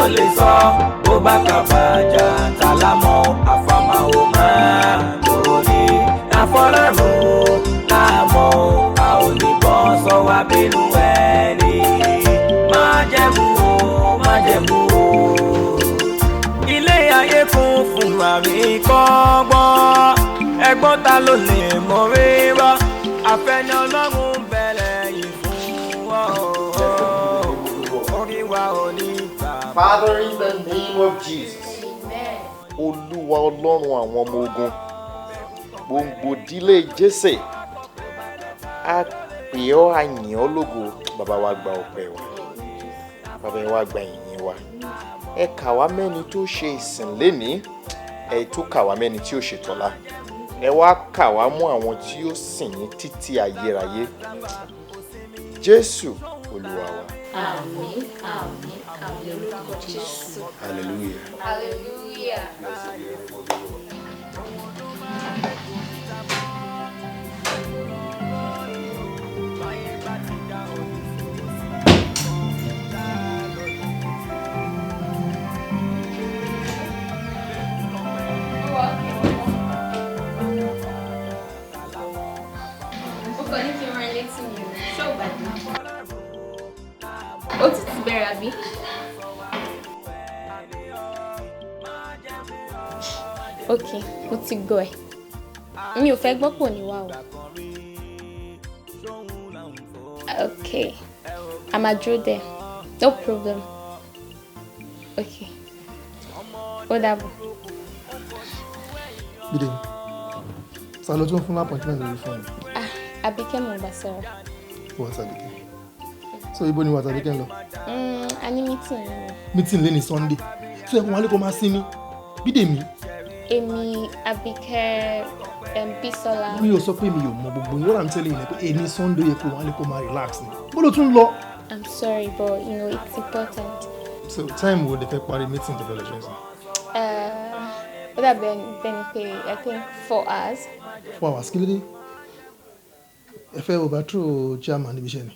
Ló lè sọ bó bá kàbàjà tàlámọ́ àfàmàwò máa lóní àfọlọ́run láàmọ́ a ò ní bọ́ sọ wá bínú ẹni. Májẹ̀mú o, májẹ̀mú o. Ilé ayé kún fún àríkọ́gbọ́n. Ẹgbọ́n, ta ló lè mọ rírọ́ àfẹnà Ọlọ́run bẹ̀rẹ̀ yìí fún ọ? Orí wa ò ní gbà. Father, in the name of Jesus. Olúwa Ọlọ́run àwọn ọmọ ogun, gbòǹgbò ìdílé Jésè, a pè ọ́, a yìn ọ́ lógo. Bàbá wa, gba ọpẹ́ wa. Bàbá wa, gba ìyìn wa. Ẹ kà wá mẹ́ni tó ṣe ìsìn lénìí, ẹ tún kà wá mẹ́ni tí ó ṣe tọ́lá. Ẹ wá kà wá mú àwọn tí ó sìn yín títí ayérayé. Jésù Olúwa wa. Àmín, àmín, àmín, lórúkọ Jésù. Hallelujah. Hallelujah. Blessed be the name of the Lord. Ó kàn ní kí n rán ẹ létí mi o, ṣé ò gbàgbé? Ó tún ti bẹ̀rẹ̀, àbí? Ok, mo ti gbọ́ ẹ. Mi ò fẹ́ gbọ́ pò ní wá o. Ok, a máa dúró there. No problem. Ok, ó dàbọ̀. Bídèmí, ta ló tún fún appointment lórí fóònù? Ah, Àbíkẹ́ mo bá sọ̀rọ̀. Wọ́n tàbíkẹ́. So ibo ni wà tàbíkẹ́ ń lọ? A ní meeting ni. Meeting lé ní Sunday. So ẹ̀kún wálé kó máa sinmi. Bídèmí. Èmi, Àbíkẹ́, Bísọ́lá. Mi ò sọ pé mi ò mọ gbogbo yín. What I'm telling you ni pé èmi Sunday yẹ kó wálé kó máa relax ni. Bó ló tún lọ? I'm sorry, but you know it's important. So time wo lè fẹ́ parí meeting tó fẹ́ lọ ṣe é sìn? Ó dàbí ẹni pé I think 4 hours. 4 hours, kí ló dé? Ẹ fẹ́ overthrow chairman níbi iṣẹ́ ni?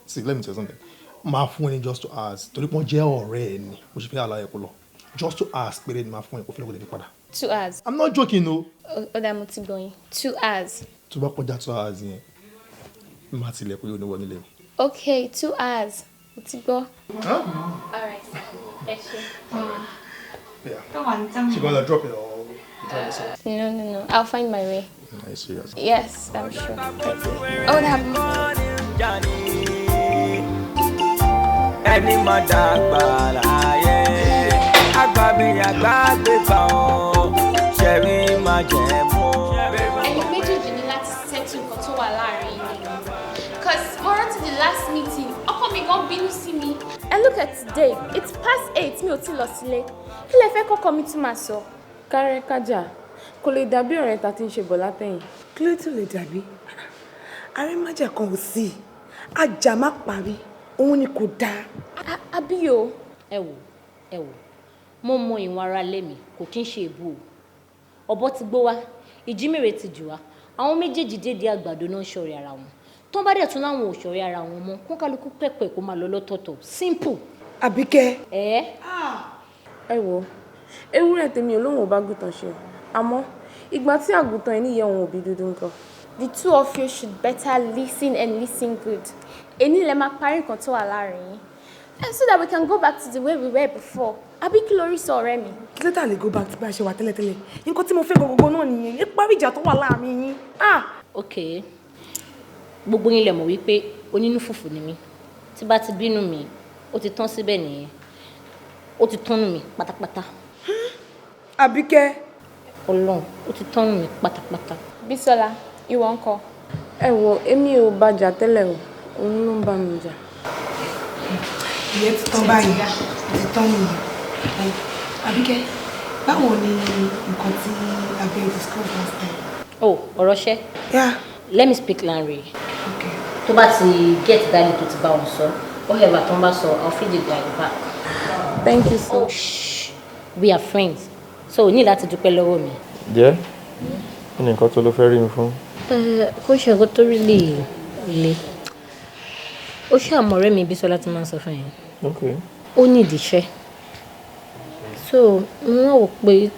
See, let me tell you something. Máa fún ẹ ní just 2 hours torí pé wọ́n jẹ́ ọ̀rẹ́ ẹ ni mo ṣe fẹ́ àlàyé kó lọ. Just 2 hours péré ni máa fún ẹ kó fi lọ́kọ̀ lè fi padà. 2 hours. I'm not joking o. Ó dà, mo ti gbọ́ yín. 2 hours. Tó bá kọjá 2 hours yẹn, má tilẹ̀kùn, yóò ní wọ nílé o. Okay, 2 hours. Mo ti gbọ́. Huh? All right. Ẹ ṣé. Yeah. She gonna drop it or you drive yourself? No. I'll find my way. Are you serious? Yes, I'm sure. Oh, that. Ẹni máa dàgbà láyé àgbà bí àgbà gbé bá ọ ṣẹ̀rí máa jẹ̀ mọ́. Ẹ̀yin méjèèjì ní láti settle nǹkan tó wà láàrin yín. 'Cause mo rántí the last meeting, ọkọ mi gan bínú sí mi. And look at today, it's past 8, mi ò tí lọ sílé. Kí lẹ fẹ́ kọ́kọ́ mi tún máa sọ? Kárẹ́ kájà kò lè dàbí ọ̀rẹ́ ta ti ń ṣe bọ̀ látẹ̀yìn. Kí ló tún lè dàbí? Arẹ́májà kan ò sí, ajá má parí òun ni kò dáa. Àbí o. Ẹ wò, ẹ wò, mo mọ ìwọ̀n ara lé mi, kò kí ń ṣe èbú o. Ọ̀bọ ti gbó wá, ìjímèrè ti jù wá. Àwọn méjèèjì dédé àgbàdo náà ń ṣọ̀rẹ́ ara wọn. Tó bá dẹ̀ tún láwọn ò ṣọ̀rẹ́ ara wọn mọ́, kó kálukú pẹ̀pẹ̀ kó máa lọ lọ́tọ̀ọ̀tọ̀, simple. Àbíkẹ́. Ẹ. Ẹ wò, ewúrẹ́ tèmi ò lóun ò bá gùtàn ṣe, àmọ́ ìgbà tí àgùntàn ẹ̀ níyẹn òun òbí dúdú nǹkan. The two of you should better listen and listen good. Èní lẹ máa parí nǹkan tó wà láàrin yín. And so that we can go back to the way we were before. Àbí kí lórí sọ, ọ̀rẹ́ mi? Kí ló tà lè go back to bá a ṣe wà tẹ́lẹ̀tẹ́lẹ̀? Nǹkan tí mo fẹ́ gbogbo náà nìyẹn, ẹ parí ìjà tó wà láàrin yín. Ah! Ok, gbogbo yín lẹ mọ̀ wípé onínú fùfù ni mí. Tí bá ti bínú mi, ó ti tán síbẹ̀ nìyẹn, ó ti tán nù mí pátápátá. Àbíkẹ́. Ọlọ́run, ó ti tán nù mí pátápátá. Bísọ́lá, ìwọ ńkọ́? Ẹ wo, èmi ò bá jà tẹ́lẹ̀ o, òun ló ń bá mi jà. Ìyẹn ti tán báyìí, ti tán nìyẹn. Àbíkẹ́, báwo ni nǹkan tí a bẹ discuss last time? Oh, ọ̀rọ̀ ṣẹ́. Yeah. Let me speak, Lanre. Okay. Tó bá ti get dáadé tó ti bá wọn sọ, whatever tó ń bá sọ, I'll feed you guys back. Thank you so. Oh, shh. We are friends, so o ní láti dúpẹ́ lọ́wọ́ mi. Díẹ̀, kí ni nǹkan tó ló fẹ́ rí mi fún? Kó ṣe nǹkan tó rí lè le. Ó ṣe àmọ́ ọ̀rẹ́ mi Bísọ́lá ti máa ń sọ fún yẹn. Okay. Ó ní ìdíṣẹ́. So, mo wá wò pé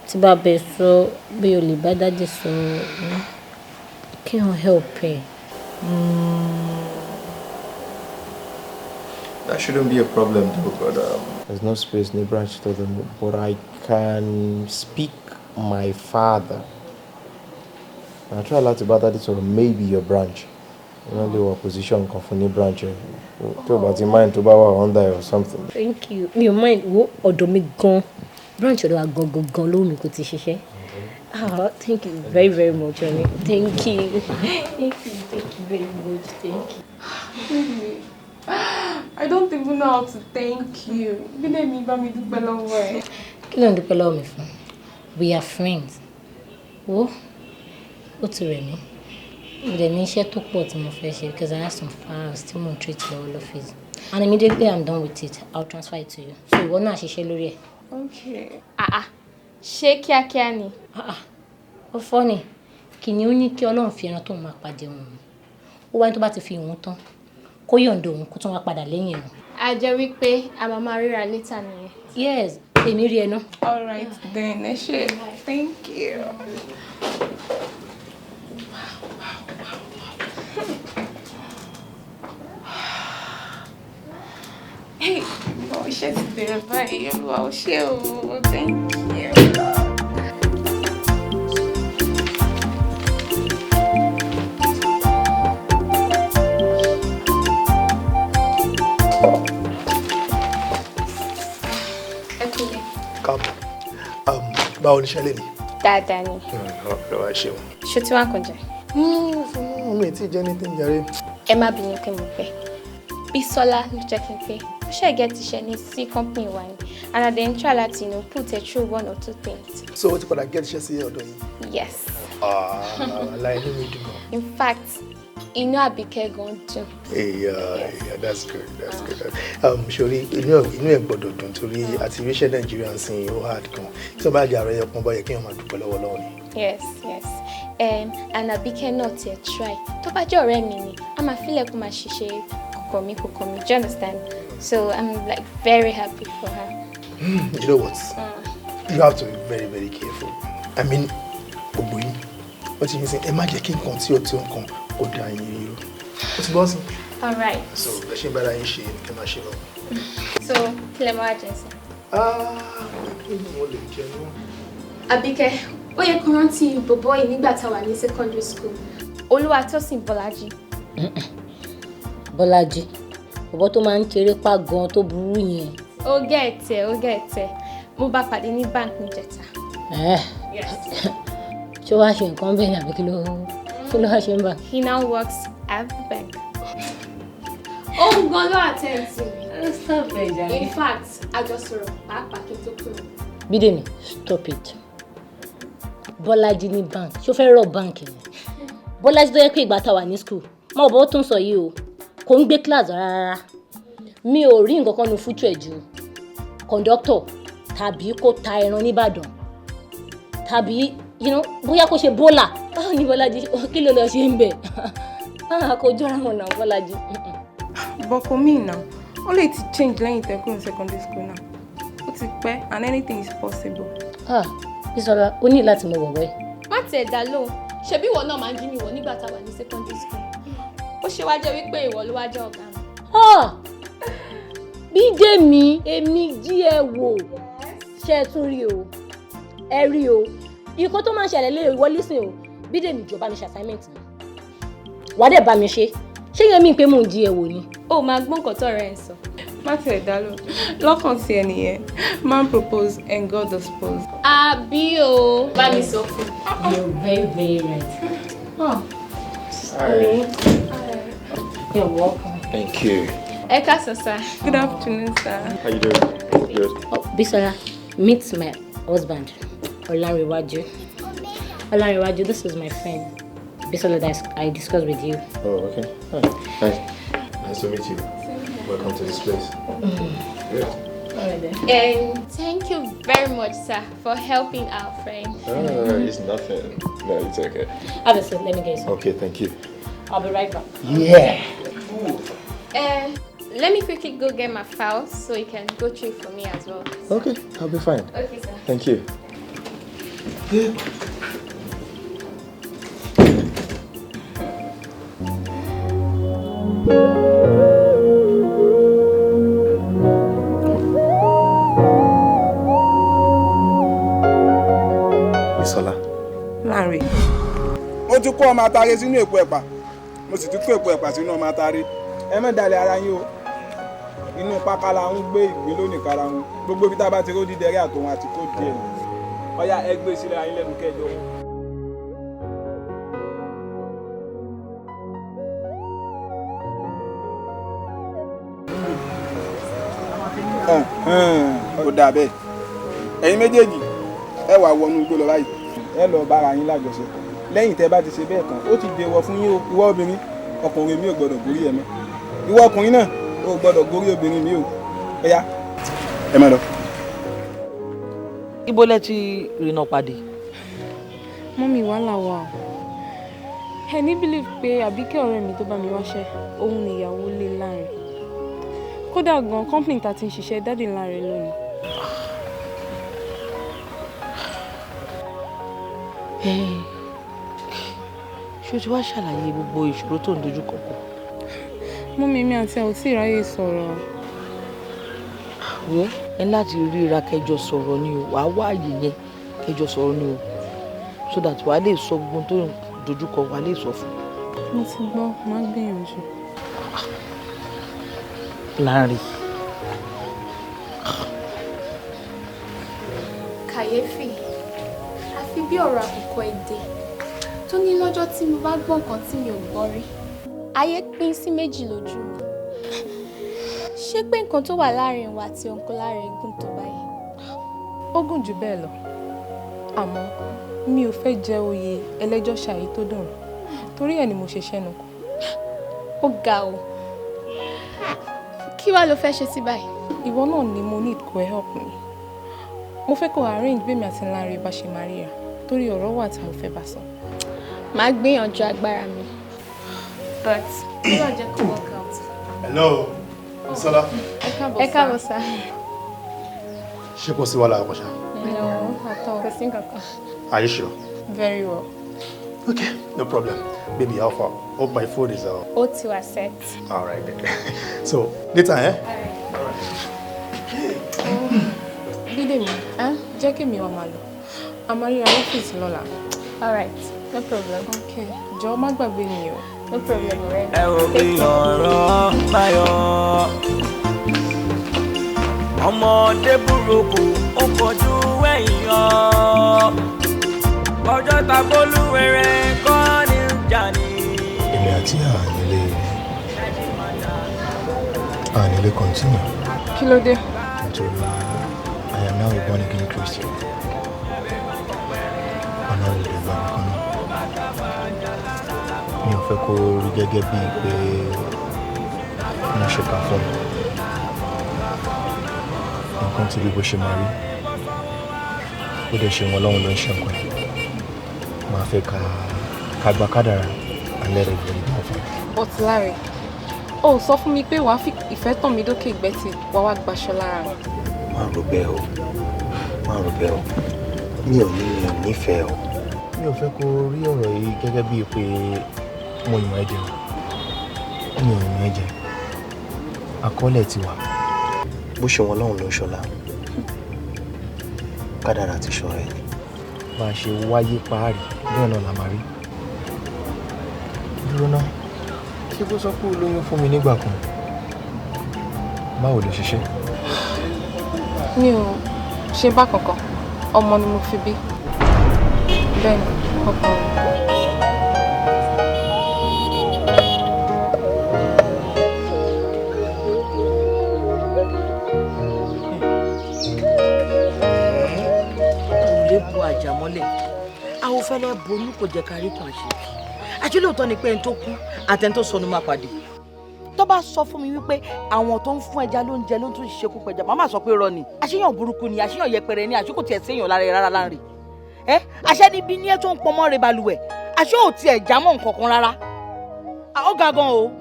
tí bá bẹ sọ bí o lè bá daddy sọ, kí wọ́n help ẹ. That shouldn't be a problem though, but there's no space in the branch to them. But I can speak my father. I try láti bá daddy sọ̀rọ̀, maybe your branch. You know, lè wọ position kan fún ní branch ẹ. Tó o bá ti mind, tó bá wà under or something. Thank you. Mi ò mind. Wo, ọ̀dọ̀ mi gan. Branch ọ̀dọ̀ wa gan gan gan ló wù mí kó ti ṣiṣẹ́. Ah, thank you very very much, honey. Thank you. Thank you, thank you very much. Thank you. Baby, I don't even know how to thank you. Bídèmí, bá mi dúpẹ́ lọ́wọ́ ẹ̀. Kí ló ń dúpẹ́ lọ́wọ́ mi fún? We are friends. Wo, ó ti rẹ̀ mí. Mo dẹ̀ ní iṣẹ́ tó pọ̀ tí mo fẹ́ ṣe because I have some files tí mò ń treat lọ́wọ́ lọ́fíìsì. And immediately I'm done with it, I'll transfer it to you. So ìwọ náà ṣiṣẹ́ lórí ẹ̀. Okay. Ah ah, ṣé kíákíá ni? Ah ah, ó fọ́ ni. Kìnìún ní kí Ọlọ́run fi ẹran tó máa pàdé òun. Ó wá ní tó bá ti fi òun tán, kó yọ̀ǹda òun kó tún wá padà lẹ́yìn ẹ̀rùn. A jẹ́ wípé a máa máa ríra later nìyẹn. Yes, èmi rí ẹ náà. All right then, ẹ ṣé. Thank you. Wow. Hey, oh, iṣẹ́ ti bẹ̀rẹ̀ báyìí. Olúwa ó ṣé o. Thank you. Ẹ kúlẹ̀. Káàbọ̀. Báwo ni iṣẹ́ lè ní? Dáadáa ni. Ọ̀rọ̀ wa ṣeun. Ṣé tí wàá kàn jẹ? Mi ì tí ì jẹ́ ní tí ń jàre. Ẹ má bínú pé mo pẹ́. Bísọ́lá ló jẹ́ kí n pé. Ó ṣe get iṣẹ́ ní sí company wa ni. And I dey try láti put her through one or two things. So o ti padà get iṣẹ́ sí ọ̀dọ̀ yìí? Yes. Ah, aláì, inú mi dùn gan. In fact, inú Àbíkẹ́ gan dùn. Yeah, that's good, that's good. Sori, inú ẹ̀ gbọ́dọ̀ dùn torí àti ríṣẹ́ Nàìjíríà ń sin, ó hard gan. Tí wọ́n bá jẹ́ ààrẹ ọkùnrin bá yẹ kí wọ́n máa dúpẹ́ lọ́wọ́ lọ́wọ́ ni. Yes. And Àbíkẹ́ náà tiẹ̀ try. Tó bá jẹ́ ọ̀rẹ́ mi ni, a máa fílẹ̀ kó máa ṣiṣẹ́ kòkò mi kòkò mi. Do you understand? So I'm like very happy for her. You know what? You have to be very very careful. I mean, gbogbo yín, wọ́n ti ń sìn, ẹ má jẹ́ kí nǹkan tí ó tó nǹkan kó da yín ríro. Ó ti bọ́ sí. All right. So ẹ ṣe ń bára yín ṣe, kẹ́ máa ṣe lọ. So kí lẹ máa jẹ sí? Ah, kí ni mo lè jẹ náà? Àbíkẹ́, ó yẹ kó rántí bọ̀bọ́ yìí nígbà tá a wà ní secondary school. Olúwatósìn Bọ́lájí. Bọ́lájí, bọ̀bọ́ tó máa ń ṣeré pa gan tó burú yẹn? Ó get ẹ̀, ó get ẹ̀. Mo bá pàdé ní bank níjẹta. Yes. Ṣé wàá ṣe nǹkan bẹ́ẹ̀ ni àbí kí ló wàá ṣe ń bà? He now works at the bank. Òun gan ló attend sí mi. Stop ẹ̀ jàre. In fact, a jọ sọ̀rọ̀ pàápàá kí n tó kúrò. Bídèmí, stop it. Bọ́lájí ní bank, ṣó fẹ́ rọ̀ bank ni? Bọ́lájí tó yẹ pé ìgbà tá a wà ní school, mo bọ́ tó ń sọ yìí o, kò ń gbé class rárá. Mi ò rí nǹkan kan nu future ẹ̀ ju conductor tàbí kó ta ẹran nìbàdàn tàbí bóyá kó ṣe bólà. Báwo ni Bọ́lájí, kí ló lọ ṣe ń bẹ̀? Kò jọra wọn náà, Bọ́lájí. But kò mean now. Ó lè ti change lẹ́yìn tẹ́ kúrò ní secondary school náà. Ó ti pẹ́ and anything is possible. Ah, Bísọ́lá, ó ní láti mọ bọ̀bọ̀ yìí. Má tiẹ̀ dá lóhùn. Ṣebí ìwọ náà máa ń jí mi wọ̀ nígbà tá a wà ní secondary school. Ó ṣe wá jẹ́ wípé ìwọ ló wá jẹ́ ọ̀gá mi. Ah! Bídèmí, èmi jí ẹ wò. Ṣé ẹ tún rí o? Ẹ rí o. Nǹkan tó máa ń ṣẹlẹ̀ lé ìwọ lísìn o. Bídèmí, jọ̀ọ́ bá mi ṣe assignment mi. Wàá dẹ̀ bá mi ṣe. Ṣé yẹn mi pé mò ń jí ẹ wò ni? Ó máa gbọ́ nǹkan tó ọ̀rẹ́ ẹ̀ sọ. Má tiẹ̀ dá lóhùn. Lọ́kàn ti ẹ nìyẹn. Man propose and God dispose. Àbí o. Bá mi sọ fún. You're very very right. Oh. Hi. You're welcome. Thank you. Ẹ káàsán, sir. Good afternoon, sir. How you doing? Good. Oh, Bisola, meet my husband, Olanrewaju. Olanrewaju, this is my friend, Bisola, that I discussed with you. Oh, okay. Hi. Nice. Nice to meet you. Welcome to this place. Good. All right then. And thank you very much, sir, for helping our friend. No, it's nothing. No, it's okay. Have a seat. Let me get you some. Okay, thank you. I'll be right back. Yeah. Eh, Let me quickly go get my files so you can go through for me as well. Okay, I'll be fine. Okay, sir. Thank you. Yeah. Bisola. Lanre. Mo ti kó ọmọ atare sínú èpo ẹ̀pà, mo sì ti kó èpo ẹ̀pà sínú ọmọ atare. Ẹ má dalẹ̀ ara yín o. Inú pákálá ń gbé ìgbín lónìí kára wọn. Gbogbo ibi tá a bá ti ró dídẹrẹ́ àtòun àti kó díẹ̀ ni. Ọ̀yá ẹ gbé sílẹ̀ ayé lẹ́nu kẹjọ. Ó dà bẹ́ẹ̀. Ẹ̀yin méjèèjì ẹ wà wọnú igbó lọ báyìí. Ẹ lọ bára yín lájọṣepọ̀. Lẹ́yìn tẹ́ bá ti ṣe bẹ́ẹ̀ tán, ó ti dèwọ̀ fún yín o. Ìwọ obìnrin, ọkùnrin mi ò gbọ́dọ̀ gorí ẹ mọ́. Ìwọ ọkùnrin náà ò gbọ́dọ̀ gorí obìnrin mi o. Ọ̀yá ẹ má lọ. Ibo lẹ ti rìnnà pàdé? Mummy, wàhálà wà o. Ẹ ní believe pé Àbíkẹ́ ọ̀rẹ́ mi tó bá mi wáṣẹ́, òun ni ìyàwó lé Lanre. Kódà gan, company ta ti ń ṣiṣẹ́ daddy Lanre lónìí. Ṣé o ti wá ṣàlàyé gbogbo ìṣòro tó ń dojú kọ kù? Mummy, mi àti ẹ ò tí ì ráyè sọ̀rọ̀. Wo ẹ láti ríra kẹjọ sọ̀rọ̀ ni o, wàá wá àyè yẹn kẹjọ sọ̀rọ̀ ni o, so that wàá lè sọ gbogbo tó ń dojú kọ, wàá lè sọ fún. Mo ti gbọ́, màá gbìyànjú. Lanre. Kàyéfì, àfi bí ọ̀rọ̀ àkùkọ èdè tó ní lọ́jọ́ tí mo bá gbọ́ nǹkan tí mi ò gbọ́ rí. Ayé pín sí méjì lójú mi. Ṣé pé nǹkan tó wà láàrin wa àti Uncle Lanre gùn tó báyìí? Ó gùn jù bẹ́ẹ̀ lọ. Àmọ́ mi ò fẹ́ jẹ oyè ẹlẹ́jọ́ ṣàyí tó dùn. Torí ẹ̀ ni mo ṣe ṣẹ́nu kù. Ó ga o. Kí wá ló fẹ́ ṣe sí báyìí? Ìwọ náà ni mo need kó help mi. Mo fẹ́ kó arrange bí èmi àti Lanre bá ṣe máa ríra torí ọ̀rọ̀ wà tí mo fẹ́ bá sọ. Màá gbìyànjú agbára mi. But kí ló jẹ́ kó work out? Hello, Bisola. Ẹ káàbọ̀ sá. Ṣé kò sí wàhálà àkọ́ṣà? No, at all. Kò sí nǹkan kan. Are you sure? Very well. Okay, no problem. Baby, how far? Hope my phone is out. Ó ti wà set. All right then. So, later, eh? All right. Bídèmí, jẹ́ kí èmi wá máa lọ. A máa ríra lọ́fíìsì lọ́la. All right, no problem. Okay, jọ̀ọ́ má gbàgbé mi o. No problem, ọ̀rẹ́ mi. Ẹ ò bí ọ̀rọ̀ báyọ̀. Ọmọdé burúkú ó kojú ẹ̀yìn ọ́. Ọjọ́ ta bólúwẹ̀rẹ̀ kọ́ ní ìjà ni. Èmi àti Ànílé continue. Kí ló dé? Nítorí I am now a born again Christian. Ọ̀nà òde ìgbà nìkan náà. Mi ò fẹ́ kó rí gẹ́gẹ́ bíi pé mo ṣèkà fún mi. Nǹkan ti rí bó ṣe máa rí. Ó dẹ̀ ṣe wọn lọ́hùn ló ń ṣe nǹkan ẹ̀. Màá fẹ́ ká gba kádàrá and let everybody go fine. But Lanre, o sọ fún mi pé wàá fi ìfẹ́ tàn mí dókè ìgbẹ́tì wàá wá gbaṣọ lára mi. Má rò bẹ́ẹ̀ o, má rò bẹ́ẹ̀ o, mi ò nífẹ̀ẹ́ o. Mi ò fẹ́ kó rí ọ̀rọ̀ yìí gẹ́gẹ́ bíi pé mo yàn ẹ́ jẹ o. Mi ò yàn ẹ́ jẹ. Àkọọ́lẹ̀ ti wà. Bó ṣe wọn lọ́hùn ló ń ṣọlá. Kádàrá ti ṣọ̀rọ̀ ẹ̀ ni. Bá a ṣe wáyé páàrí, bẹ́ẹ̀ náà la máa rí. Dúró ná, ṣé kó sọ pé o lóyún fún mi nígbà kan? Báwo ló ṣe ṣe? Mi ò ṣe bá kankan, ọmọ ni mo fi bí. Bẹ́ẹ̀ ni, ọkọ mi. Lè bu àjàmọ́lẹ̀ àwọn fẹ́lẹ́ bonú kò jẹ́ kárí kan àṣírí. Àṣé lóòótọ́ ni pé ẹni tó kú àtẹni tó sọnù máa pàdé. Tó bá sọ fún mi wípé àwọn tó ń fún ẹja lóúnjẹ ló ń tún ṣekú pẹja, màá má sọ pé irọ́ ni. Àṣeyàn burúkú ni, àṣeyàn yẹpẹrẹ ni, àṣé kò tiẹ̀ séèyàn lára ẹ rárá Lanre. Ẹ àṣẹ níbi ní ẹ tó ń pọnmọ́ rẹ balùwẹ̀, àṣé ò tiẹ̀ jámọ́ nǹkan kan rárá. Ó ga gan o.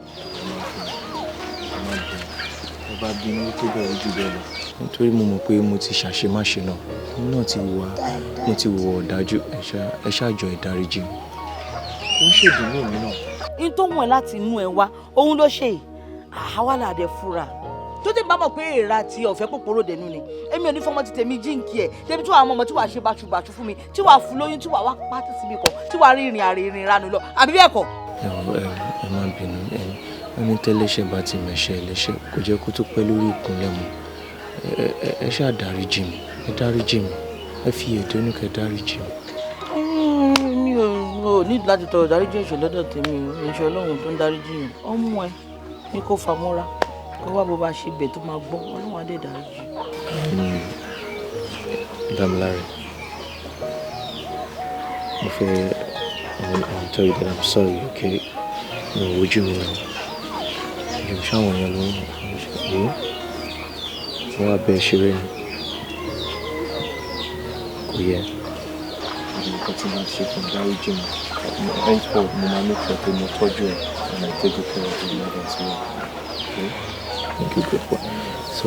Bá bínú tó bẹ̀rẹ̀ jù bẹ́ẹ̀ lọ. Nítorí mo mọ̀ pé mo ti ṣàṣemáṣe náà, mo náà ti wà, mo ti wọ̀ ọ̀dájú, ẹ ṣáà jọ̀ọ́, ẹ dáríjì mi. Ó ń ṣèdùnnú mi náà. N tó wọ̀n láti inú ẹ wá òun ló ṣe àwa là dé fura tó tẹ̀ bá mọ̀ pé èèrà ti ọ̀fẹ́ pòpòrò dẹ̀nu ni. Èmi ò ní fọmọ ti tèmi jíǹkì ẹ̀ débi tí wàá mọ ọmọ tí wàá ṣe báṣubàṣu fún mi, tí wàá fún lóyún, tí wàá wá pátí síbi kan, tí wàá rí ìrìn àrè ìrìn ìranù lọ, àbí bẹ́ẹ̀ kọ́. Ẹ má bínú. Ẹni tẹ́lẹ́ṣẹ̀ bá ti mẹ̀ṣẹ̀ ẹlẹ́ṣẹ̀, kò jẹ́ kó tó pẹ́ lórí ìkúnlẹ̀ mọ́. Ẹ ṣáà dáríjì mi, ẹ dáríjì mi, ẹ fi ẹ̀dínú kẹ́ dáríjì mi. Mi ò ní láti tọrọ dáríjì ẹ̀ṣẹ̀ lọ́dọ̀ tèmi o. Ẹ̀ṣẹ̀ Ọlọ́run tó ń dáríjì yàn, ọmọ ẹ ní kó fa mọ́ra, kó wá bó bá ṣe bẹ̀ tó máa gbọ́, Ọlọ́run á dẹ̀ dáríjì. Damilare, mo fẹ́ I want to tell you that I'm sorry, okay? Mi ò wojú mi náà. Ìjọba ṣáwọn yẹn ló ń wò ó. Wọ́n wá bẹ ṣeré ni. Kò yẹ. Nǹkan tí màá ṣe fún dáríjì mi. Henceforth, mo máa make sure pé mo tọ́jú ẹ̀ and I take good care of your mother as well. Okay? Thank you, good boy. So,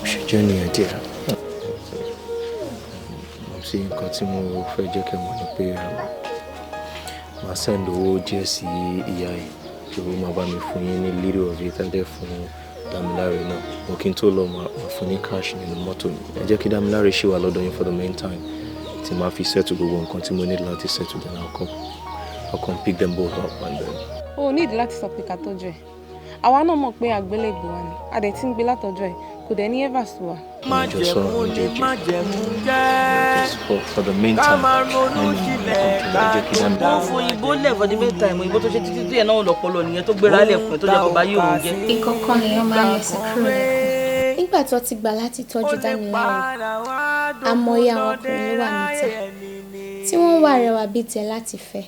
ṣe jẹ́ nìyẹn díẹ̀. Mo sí nǹkan tí mo fẹ́ jẹ́ kẹ́ mọ̀ ni pé màá send owó díẹ̀ sí ìyá yìí tí ó máa bá mi fún yín ní little of it, á dẹ̀ fún Damilare náà. Mo kí n tó lọ, máa fún ní cash nínú mọ́tò mi. Ẹ jẹ́ kí Damilare ṣì wà lọ́dọ̀ yín for the meantime tí màá fi settle gbogbo nǹkan tí mo need láti settle, then I'll come pick them both up and then. O ò nídìí láti sọ pé ká tọ́jú ẹ̀. Àwa náà mọ̀ pé àgbélébùú wa ni, a dẹ̀ ti ń gbé látọjọ́ ẹ̀, kò dẹ̀ ní ever sú wa. Májẹ̀mú ni májẹ̀mú jẹ́. For the meantime, ká máa ronú jinlẹ̀ ká ẹ jẹ́ kí tó Damilare. dá. Ó fún òyìnbó lẹ̀ for the meantime. Òyìnbó tó ṣe títí tó yẹn náà lọ́pọlọ nìyẹn tó gbéra lẹ̀ fún ẹ tó jẹ́ kó bá yé òun jẹ́. Ìkọ̀kan lèèyàn máa ń yẹsẹ̀ kúrò lẹ́kọ̀ọ́. Nígbà tó ti gbà láti tọ́jú Dámiláre, àmọye àwọn ọkùnrin ló wà níta tí wọ́n ń wá rẹwà bíi tiẹ̀ láti fẹ́.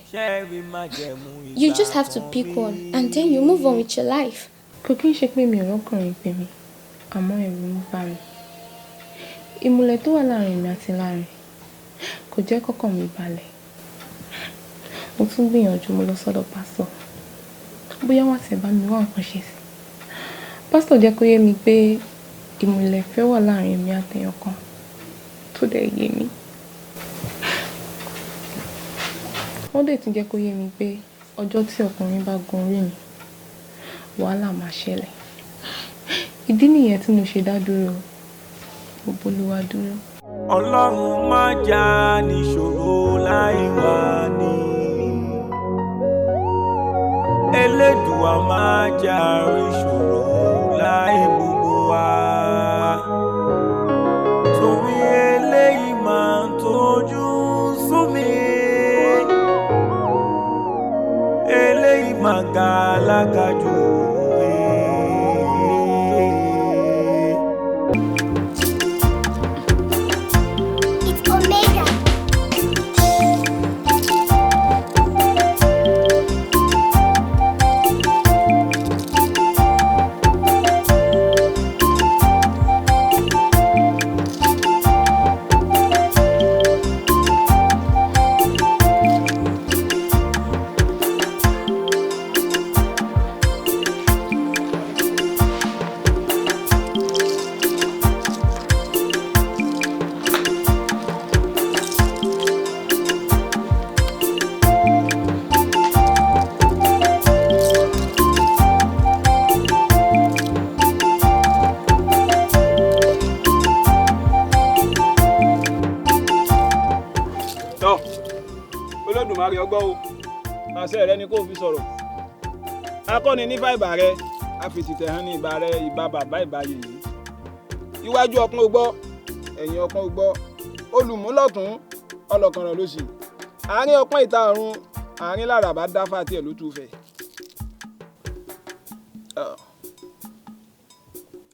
You just have to pick one and then you move on with your life. Kò kí n ṣe pé mi ò rọ́kùnrin pè mí, àmọ́ ẹ̀rù ń bà mí. Ìmùlẹ̀ tó wà láàrin mi àti Láre kò jẹ́ kọ́kàn mi balẹ̀. Mo tún gbìyànjú, mo lọ sọ́dọ̀ pásítọ̀, bóyá wọ́n ti bá mi wá nǹkan ṣe sí. Pásítọ̀ jẹ́ kó yé mi pé ìmùlẹ̀ ìfẹ́ wà láàrin mi àtẹ̀yàn kan tó dẹ̀ yé mi. Wọ́n dẹ̀ tún jẹ́ kó yé mi pé ọjọ́ tí ọkùnrin bá gun orí mi, wàhálà máa ṣẹlẹ̀. Ìdí nìyẹn tí mo ṣe dá dúró, mo bólúwa dúró. Ọlọ́run má jà níṣòro láì wá ní. Elédùà má jà ríṣòro láì gbogbo wa. Torí eléyìí máa ń tójú sú mi. Eléyìí máa ga alágàjù. It's Omega. Tọ́ Olódùmarè, ọgbọ́ o, àṣẹ rẹ ni kó o fi sọ̀rọ̀. Akọni nífà, ìbà rẹ. Àfìtìtẹ̀ hàn ní ìbà rẹ, ìbà bàbá, ìbà yèyé. Iwájú ọpọ́n ogbọ́, ẹ̀yìn ọpọ́n ogbọ́, olùmúlọ̀tún ọlọ́kànràn lósì, àárín ọpọ́n ìta ọ̀run, àárín làràbà dáfà tiẹ̀ ló tún fẹ̀.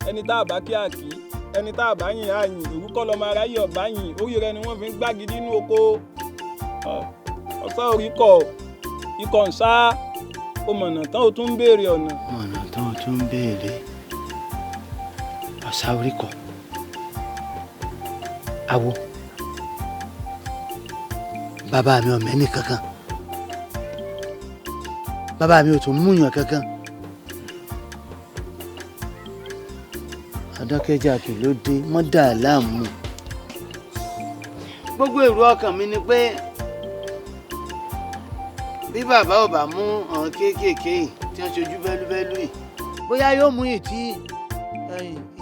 Ẹni tá a bá kí àkí, ẹni tá a bá yìn á yìn, òrùkọ́ lọmọ aráyé ọ̀bá yìn, orí rẹ ni wọ́n fi ń gbági nínú oko. Ọ̀sán orí kọ̀ ikọ̀ ń sá o, mọ̀nà tán o tún ń béèrè ọ̀nà. Mọ̀nà tán o tún ń béèrè. Ọ̀sá orí kọ̀ awo, bàbá mi ò mẹ́ni kankan, bàbá mi ò tún múyàn kankan. Adákẹ́jà kì ló dé mọ́ dà á láàmú. Gbogbo èrò ọkàn mi ni pé bí bàbá ò bá mú àwọn kéékèèké yìí tí wọ́n ṣojú bẹ́lúbẹ́lú yìí, bóyá yóò mú yìí tí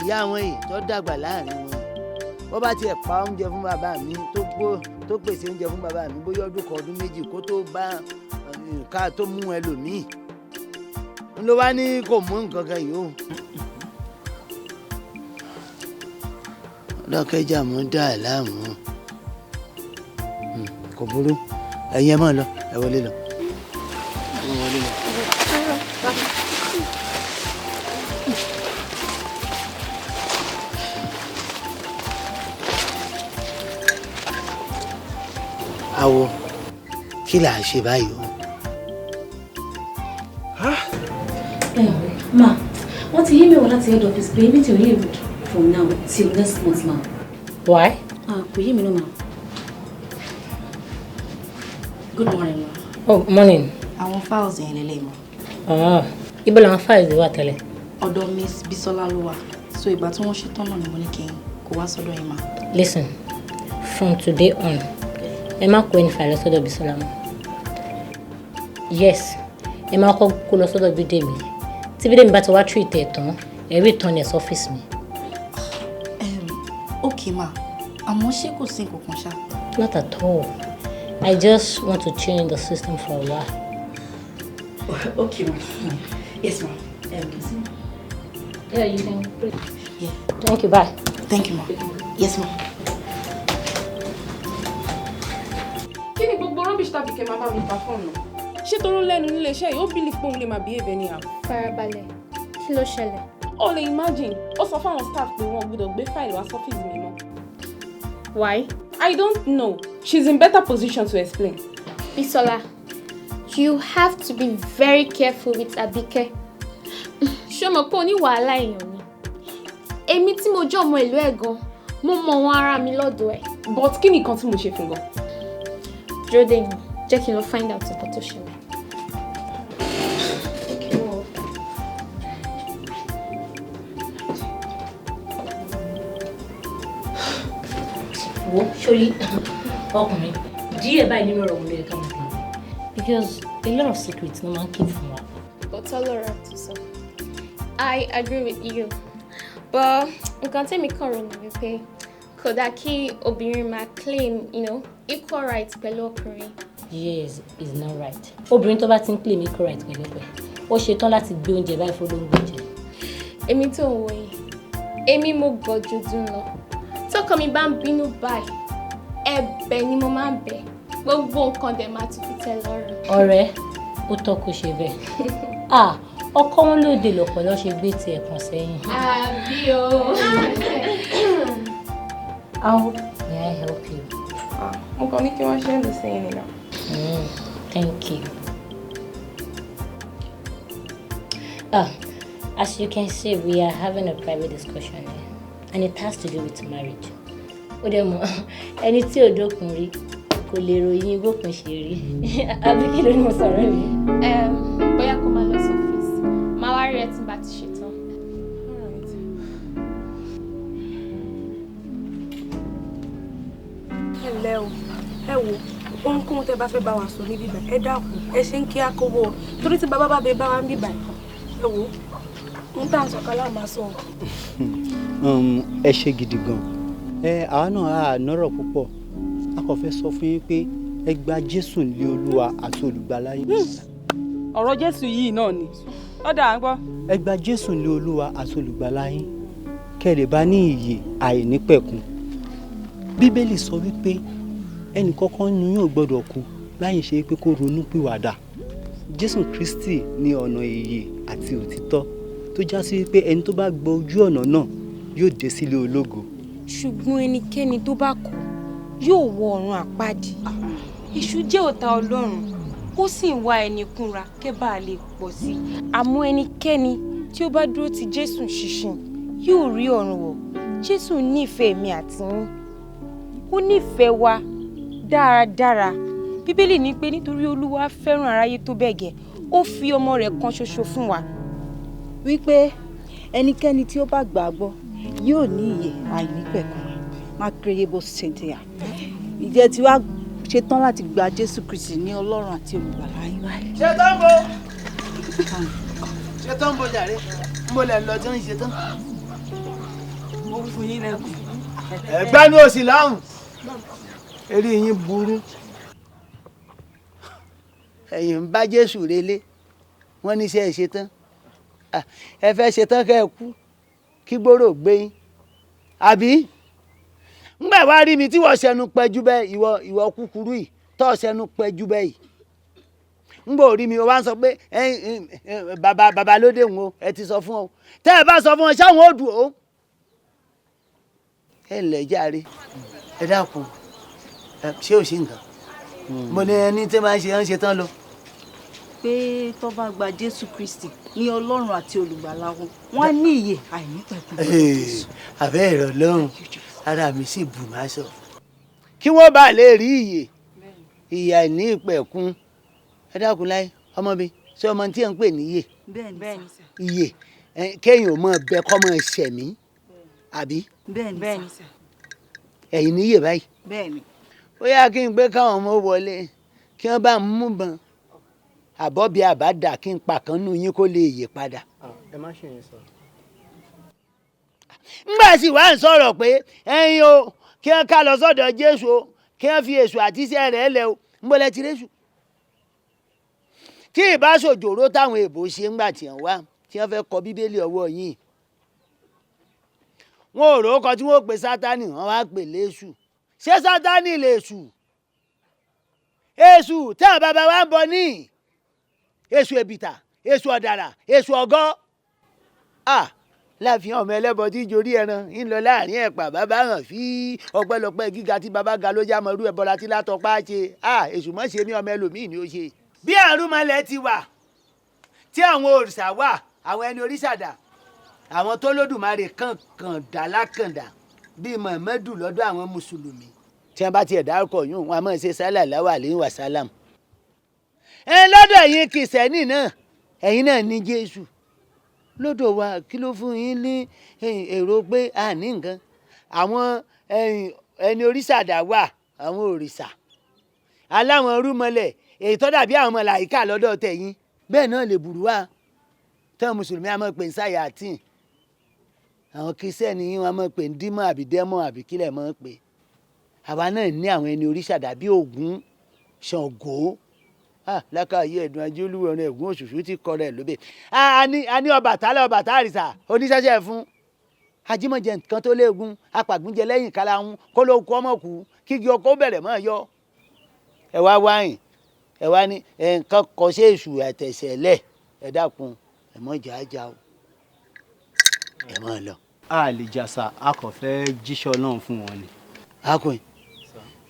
ìyá wọn yìí tó dàgbà láàrin wọn yìí. Bó bá tiẹ̀ pa oúnjẹ fún bàbá mi, tó gbó tó pèsè oúnjẹ fún bàbá mi, bóyá ọdún kan, ọdún 2 kó tó bá ká tó mú ẹlòmíì ń ló wá ní kò mú nǹkan kan yìí o. Adákẹ́jà mọ́ dà á láàmú. Kò burú, ẹ̀yin ẹ máa lọ, ẹ wọlé lọ. Ẹ wọlé lọ. Awo, kí là á ṣe báyìí o? Ma, wọ́n ti email wa láti head office pé meeting yìí from now till next month, ma. Why? Ah, kò yé mi náà, ma. Good morning, ma. Oh, morning. Àwọn files yẹn lélẹ̀ mọ́. Ah, ibo làwọn files wà tẹ́lẹ̀? Ọ̀dọ̀ Miss Bisola ló wà. So ìgbà tí wọ́n ṣe tán náà ni mo ní kí n kó wá sọ́dọ̀ yín, ma. Listen, from today on, ẹ má kó ẹni file lọ sọ́dọ̀ Bisola mọ́. Yes, ẹ má kọ́ kó lọ sọ́dọ̀ Bídèmí. Tí Bídèmí bá ti wá treat ẹ̀ tán, ẹ return ẹ̀ sọ́fíìsì mi. Okay, ma. Àmọ́ ṣé kò sí nǹkan kan ṣá? Not at all. I just want to change the system for a while. Okay, ma. Yes, ma. Yeah, you can. Yeah. Thank you. Bye. Thank you, ma. Yes, ma. Kí ni gbogbo rubbish tàbí kẹ́ máa bá mi perform náà? Ṣé toró lẹ́nu nílé iṣẹ́ yìí ó believe pé òun lè máa behave anyhow? Farabalẹ̀, kí ló ṣẹlẹ̀? O lè imagine, ó sọ fáwọn staff pé wọn ò gbọdọ̀ gbé fáìlì wá sọ́fíìsì mi mọ́. Why? I don't know. She's in better position to explain. Bisola, you have to be very careful with Abike. Ṣé o mọ̀ pé o ní wàhálà èèyàn ni? Èmi tí mo jẹ́ ọmọ ìlú ẹ̀ gan, mo mọ wọn ara mi lọ́dọ̀ ẹ̀. But kí ni nǹkan tí mo ṣe fún gan? Dúró dè mí, jẹ́ kí n lọ find out nǹkan tó ṣẹlẹ̀. Wo sórí ọkùnrin díẹ̀ báyìí nínú ọ̀rọ̀ òun ló yẹ ká máa tẹ̀lé, because a lot of secrets ló máa ń keep fún wa. Òótọ́ lọ̀rọ̀ tó sọ. I agree with you. But nǹkan tẹ́mi kàn rò ní wípé kò dáa kí obìnrin máa claim equal rights pẹ̀lú ọkùnrin. Yes, it's not right. Obìnrin tó bá ti ń claim equal rights pẹ̀lú pẹ̀, ó ṣetán láti gbé oúnjẹ báyìí fọlọ́ngbò jẹ. Èmi tó ń wo yìí, èmi mo gọ̀ jù dùn lọ. Tọkọ mi bá ń bínú báyìí, ẹ̀bẹ̀ ni mo máa ń bẹ̀. Gbogbo nǹkan dẹ̀ máa tún fi tẹ́ lọ́rùn. Ọ̀rẹ́, ó tọ́ kó ṣe bẹ́ẹ̀. Ah, ọkọ wọn lóde lọ̀pọ̀lọ́ ṣe gbé tiẹ̀ kan sẹ́yìn. Àbí o. How may I help you? Mo kàn ní kí wọ́n ṣe é lọ sí yín nìyẹn. Thank you. As you can see, we are having a private discussion here, and it has to do with marriage. Ó dẹ̀ mọ̀, ẹni tí ò dókun rí kò lè ròyìn bókun ṣe rí. Àbí kí ló ní mo sọ̀rọ̀ mi? Bóyá kó máa lọ sọ́fíìsì, máa wá rí ẹ tí n bá ti ṣetán. Ẹ ǹlẹ́ o, ẹ wo, ohunkóhun tẹ́ bá fẹ́ bá wa sọ ní bíbá, ẹ dákun, ẹ ṣe ń kí á kówó o, torí tí bàbá bá bẹ bá wa ń bíbá, ẹ wo, ń tà ń sọ kálá máa sọ. Ẹ ṣe gidi gan. Ẹ àwa náà á nọ́rọ̀ púpọ̀. A kò fẹ́ sọ fún yín pé ẹ gba Jésù ní Olúwa àti Olùgbàlà yín. Ọ̀rọ̀ Jésù yìí náà ni. Ó dà á gbọ́. Ẹ gba Jésù ní Olúwa àti Olùgbàlà yín kẹ́ ẹ lè bá ní ìyè àìnípẹ̀kun. Bíbélì sọ wípé ẹnìkankan nínú yín ò gbọ́dọ̀ kú láì ṣe pé kó ronú pìwàdà. Jésù Kristi ní ọ̀nà ìyè àti òtítọ́ tó já sí wípé ẹni tó bá gbọ́ ojú ọ̀nà náà yóò dé sílé ológo. Ṣùgbọ́n ẹnikẹ́ni tó bá kú yóò wọ ọ̀run àpáàdì. Èṣù jẹ́ ọ̀tá Ọlọ́run, ó sì ń wá ẹni kúnra kẹ́ bá a lè pọ̀ sí i. Àmọ́ ẹnikẹ́ni tí ó bá dúró ti Jésù ṣinṣin yóò rí ọ̀run wọ̀. Jésù nífẹ̀ẹ́ mi àti yín. Ó nífẹ̀ẹ́ wa dáradára. Bíbélì ní pé nítorí Olúwa fẹ́ràn aráyé tó bẹ́ẹ̀ gẹ́, ó fi ọmọ rẹ̀ kan ṣoṣo fún wa. Wípé ẹnikẹ́ni tí ó bá gbàgbọ́ Yóò ní ìyè àìnípẹ̀kun. Má kéré bó ṣe ti yà. Ìjẹ́ tí wàá ṣetán láti gba Jésù Kristi ní Ọlọ́run àti olùgbàlà yín báyìí. Ṣetán bo, ṣetán bo jàre, ń bo lẹ lọ tí ń ṣetán. Mo fún yín lẹ́kùn. Ẹgbẹ́nu òsì lọ́hùn, eré yín burú. Ẹ̀yin ń bá Jésù relé, wọ́n ní iṣẹ́ ẹ ṣetán. Ẹ fẹ́ ṣetán kẹ́ ẹ kú, kí gbòòrò gbé yín. Àbí? Ngbà wá rí mi tí wọ́n ṣẹnu pẹ́jú bẹ́ẹ̀, ìwọ kúkúrú yìí tọ́ ṣẹnu pẹ́jú bẹ́ẹ̀ yìí. Ngbà ò rí mi, o wá ń sọ pé bàbá bàbá ló dé wọn o, ẹ ti sọ fún ọ. Tẹ́ ẹ bá sọ fún ọ, ṣáwọn ò dùn o. Ẹ ǹlẹ́ jàre, ẹ dákun, ṣé ò sí nǹkan? Mo ní ẹni tí máa ń ṣe ń ṣe tán lọ. Pé tó bá gba Jésù Kristi ní Ọlọ́run àti olùgbàlà wọn, wọ́n á ní ìyè àìnípẹ̀kun. Àbẹ́ ẹ̀rọ lọ́rùn, ara mi sì bù má sọ. Kí wọ́n bá lè rí ìyè, ìyè àìnípẹ̀kun. Ẹ dákun láyé, ọmọ mi, ṣé ọmọ tí ẹ̀ ń pè ní ìyè? Bẹ́ẹ̀ni sà. Ìyè, kéèyàn ò mọ̀ bẹ kọ́ mọ̀ ṣẹ̀mí, àbí? Bẹ́ẹ̀ni sà. Ẹ̀yin níyè báyìí. Bẹ́ẹ̀ni. Ó yá kí n gbé káwọn ọmọ wọlé, kí wọ́n bá ń mú bọn. Àbọ̀bí àbádà kí n pa kan nú yín kó lè yè padà. Ẹ má ṣe yẹn sọ. Ngbà sì wá ń sọ̀rọ̀ pé ẹ̀yin o, kí wọ́n ká lọ sọ́dọ̀ Jésù o, kí wọ́n fi èṣù àti iṣẹ́ rẹ̀ lẹ̀ o, ń bọ́lẹ̀ ti rẹ́ṣù. Tí ìbá ṣòjòrò táwọn èèbò ṣe ńgbà tí wọ́n wá, tí wọ́n fẹ́ kọ Bíbélì ọwọ́ yín. Wọn ò rókọ tí wọ́n pè Sátánì, wọ́n wá pè léṣù. Ṣé Sátánì lèṣù? Èṣù tí àwọn bàbá wa ń bọ ní. Èṣù èbìtà, èṣù ọ̀dàrà, èṣù ọ̀gọ́. Láfihàn ọmọ ẹlẹ́bọ tí jorí ẹran ń lọ láàrin ẹ̀pà bàbá hàn fí ọpẹ́lọpẹ́ gíga tí bàbá ga ló já mọ irú ẹbọra tí látọpá ṣe. Èṣù mọ́ ṣe mí, ọmọ ẹlòmíì ni ó ṣe. Bí àrùnmọlẹ̀ ti wà, tí àwọn òrìṣà wà, àwọn ẹni oríṣàdà, àwọn tó lódùmarè kànkàn dà lákàndà bíi Mọ̀mẹ́dù lọ́dọ̀ àwọn mùsùlùmí. Tí wọ́n bá tiẹ̀ dárúkọ yún, wọn a máa ṣe sálà láwà lẹ́yìn wàsálàm. Ẹ lọ́dọ̀ ẹ̀yin kìsẹ́nì náà, ẹ̀yin náà ní Jésù. Lọ́dọ̀ wa kí ló fún yín ní èrò pé a ní nǹkan? Àwọn ẹni oríṣàdà wà, àwọn òrìṣà. Aláwọn rúmọlẹ̀, èyí tó dàbí àwọn màláíkà lọ́dọ̀ tẹ̀yìn. Bẹ́ẹ̀ náà lè burú wá. Tọ́ mùsùlùmí a máa pè ní sáyàtìn. Àwọn kìsẹ́nì yín wọn a máa pè ní dímọ̀ àbí dẹ́mọ̀ àbí kílẹ̀ máa ń pè. Àwa náà ní àwọn ẹni oríṣàdà bíi Ògún, Ṣàngó. Lákàáyé ẹ̀dùn ajé olúwẹ̀rún ẹ̀gún òṣùṣù ti kọ rẹ̀ lóbẹ̀. A ní Ọbàtálá, Ọbàtá àrìsà, oníṣẹ́ṣẹ́ fún. Ajímọ̀jẹ nǹkan tó léegun, apàgúnjẹ lẹ́yìn karahun, kó ló kú ọmọ kú, kígi ọkọ bẹ̀rẹ̀ mọ́ yọ. Ẹ wá wáyìn, ẹ wá ní nǹkan kọ sí èṣù àtẹ̀sẹ̀ lẹ̀, ẹ dákun, ẹ mọ̀ jàájà o, ẹ mọ̀ lọ. A lè jà sà, a kò fẹ́ jíṣẹ́ Ọlọ́run fún wọn ni. Akùn,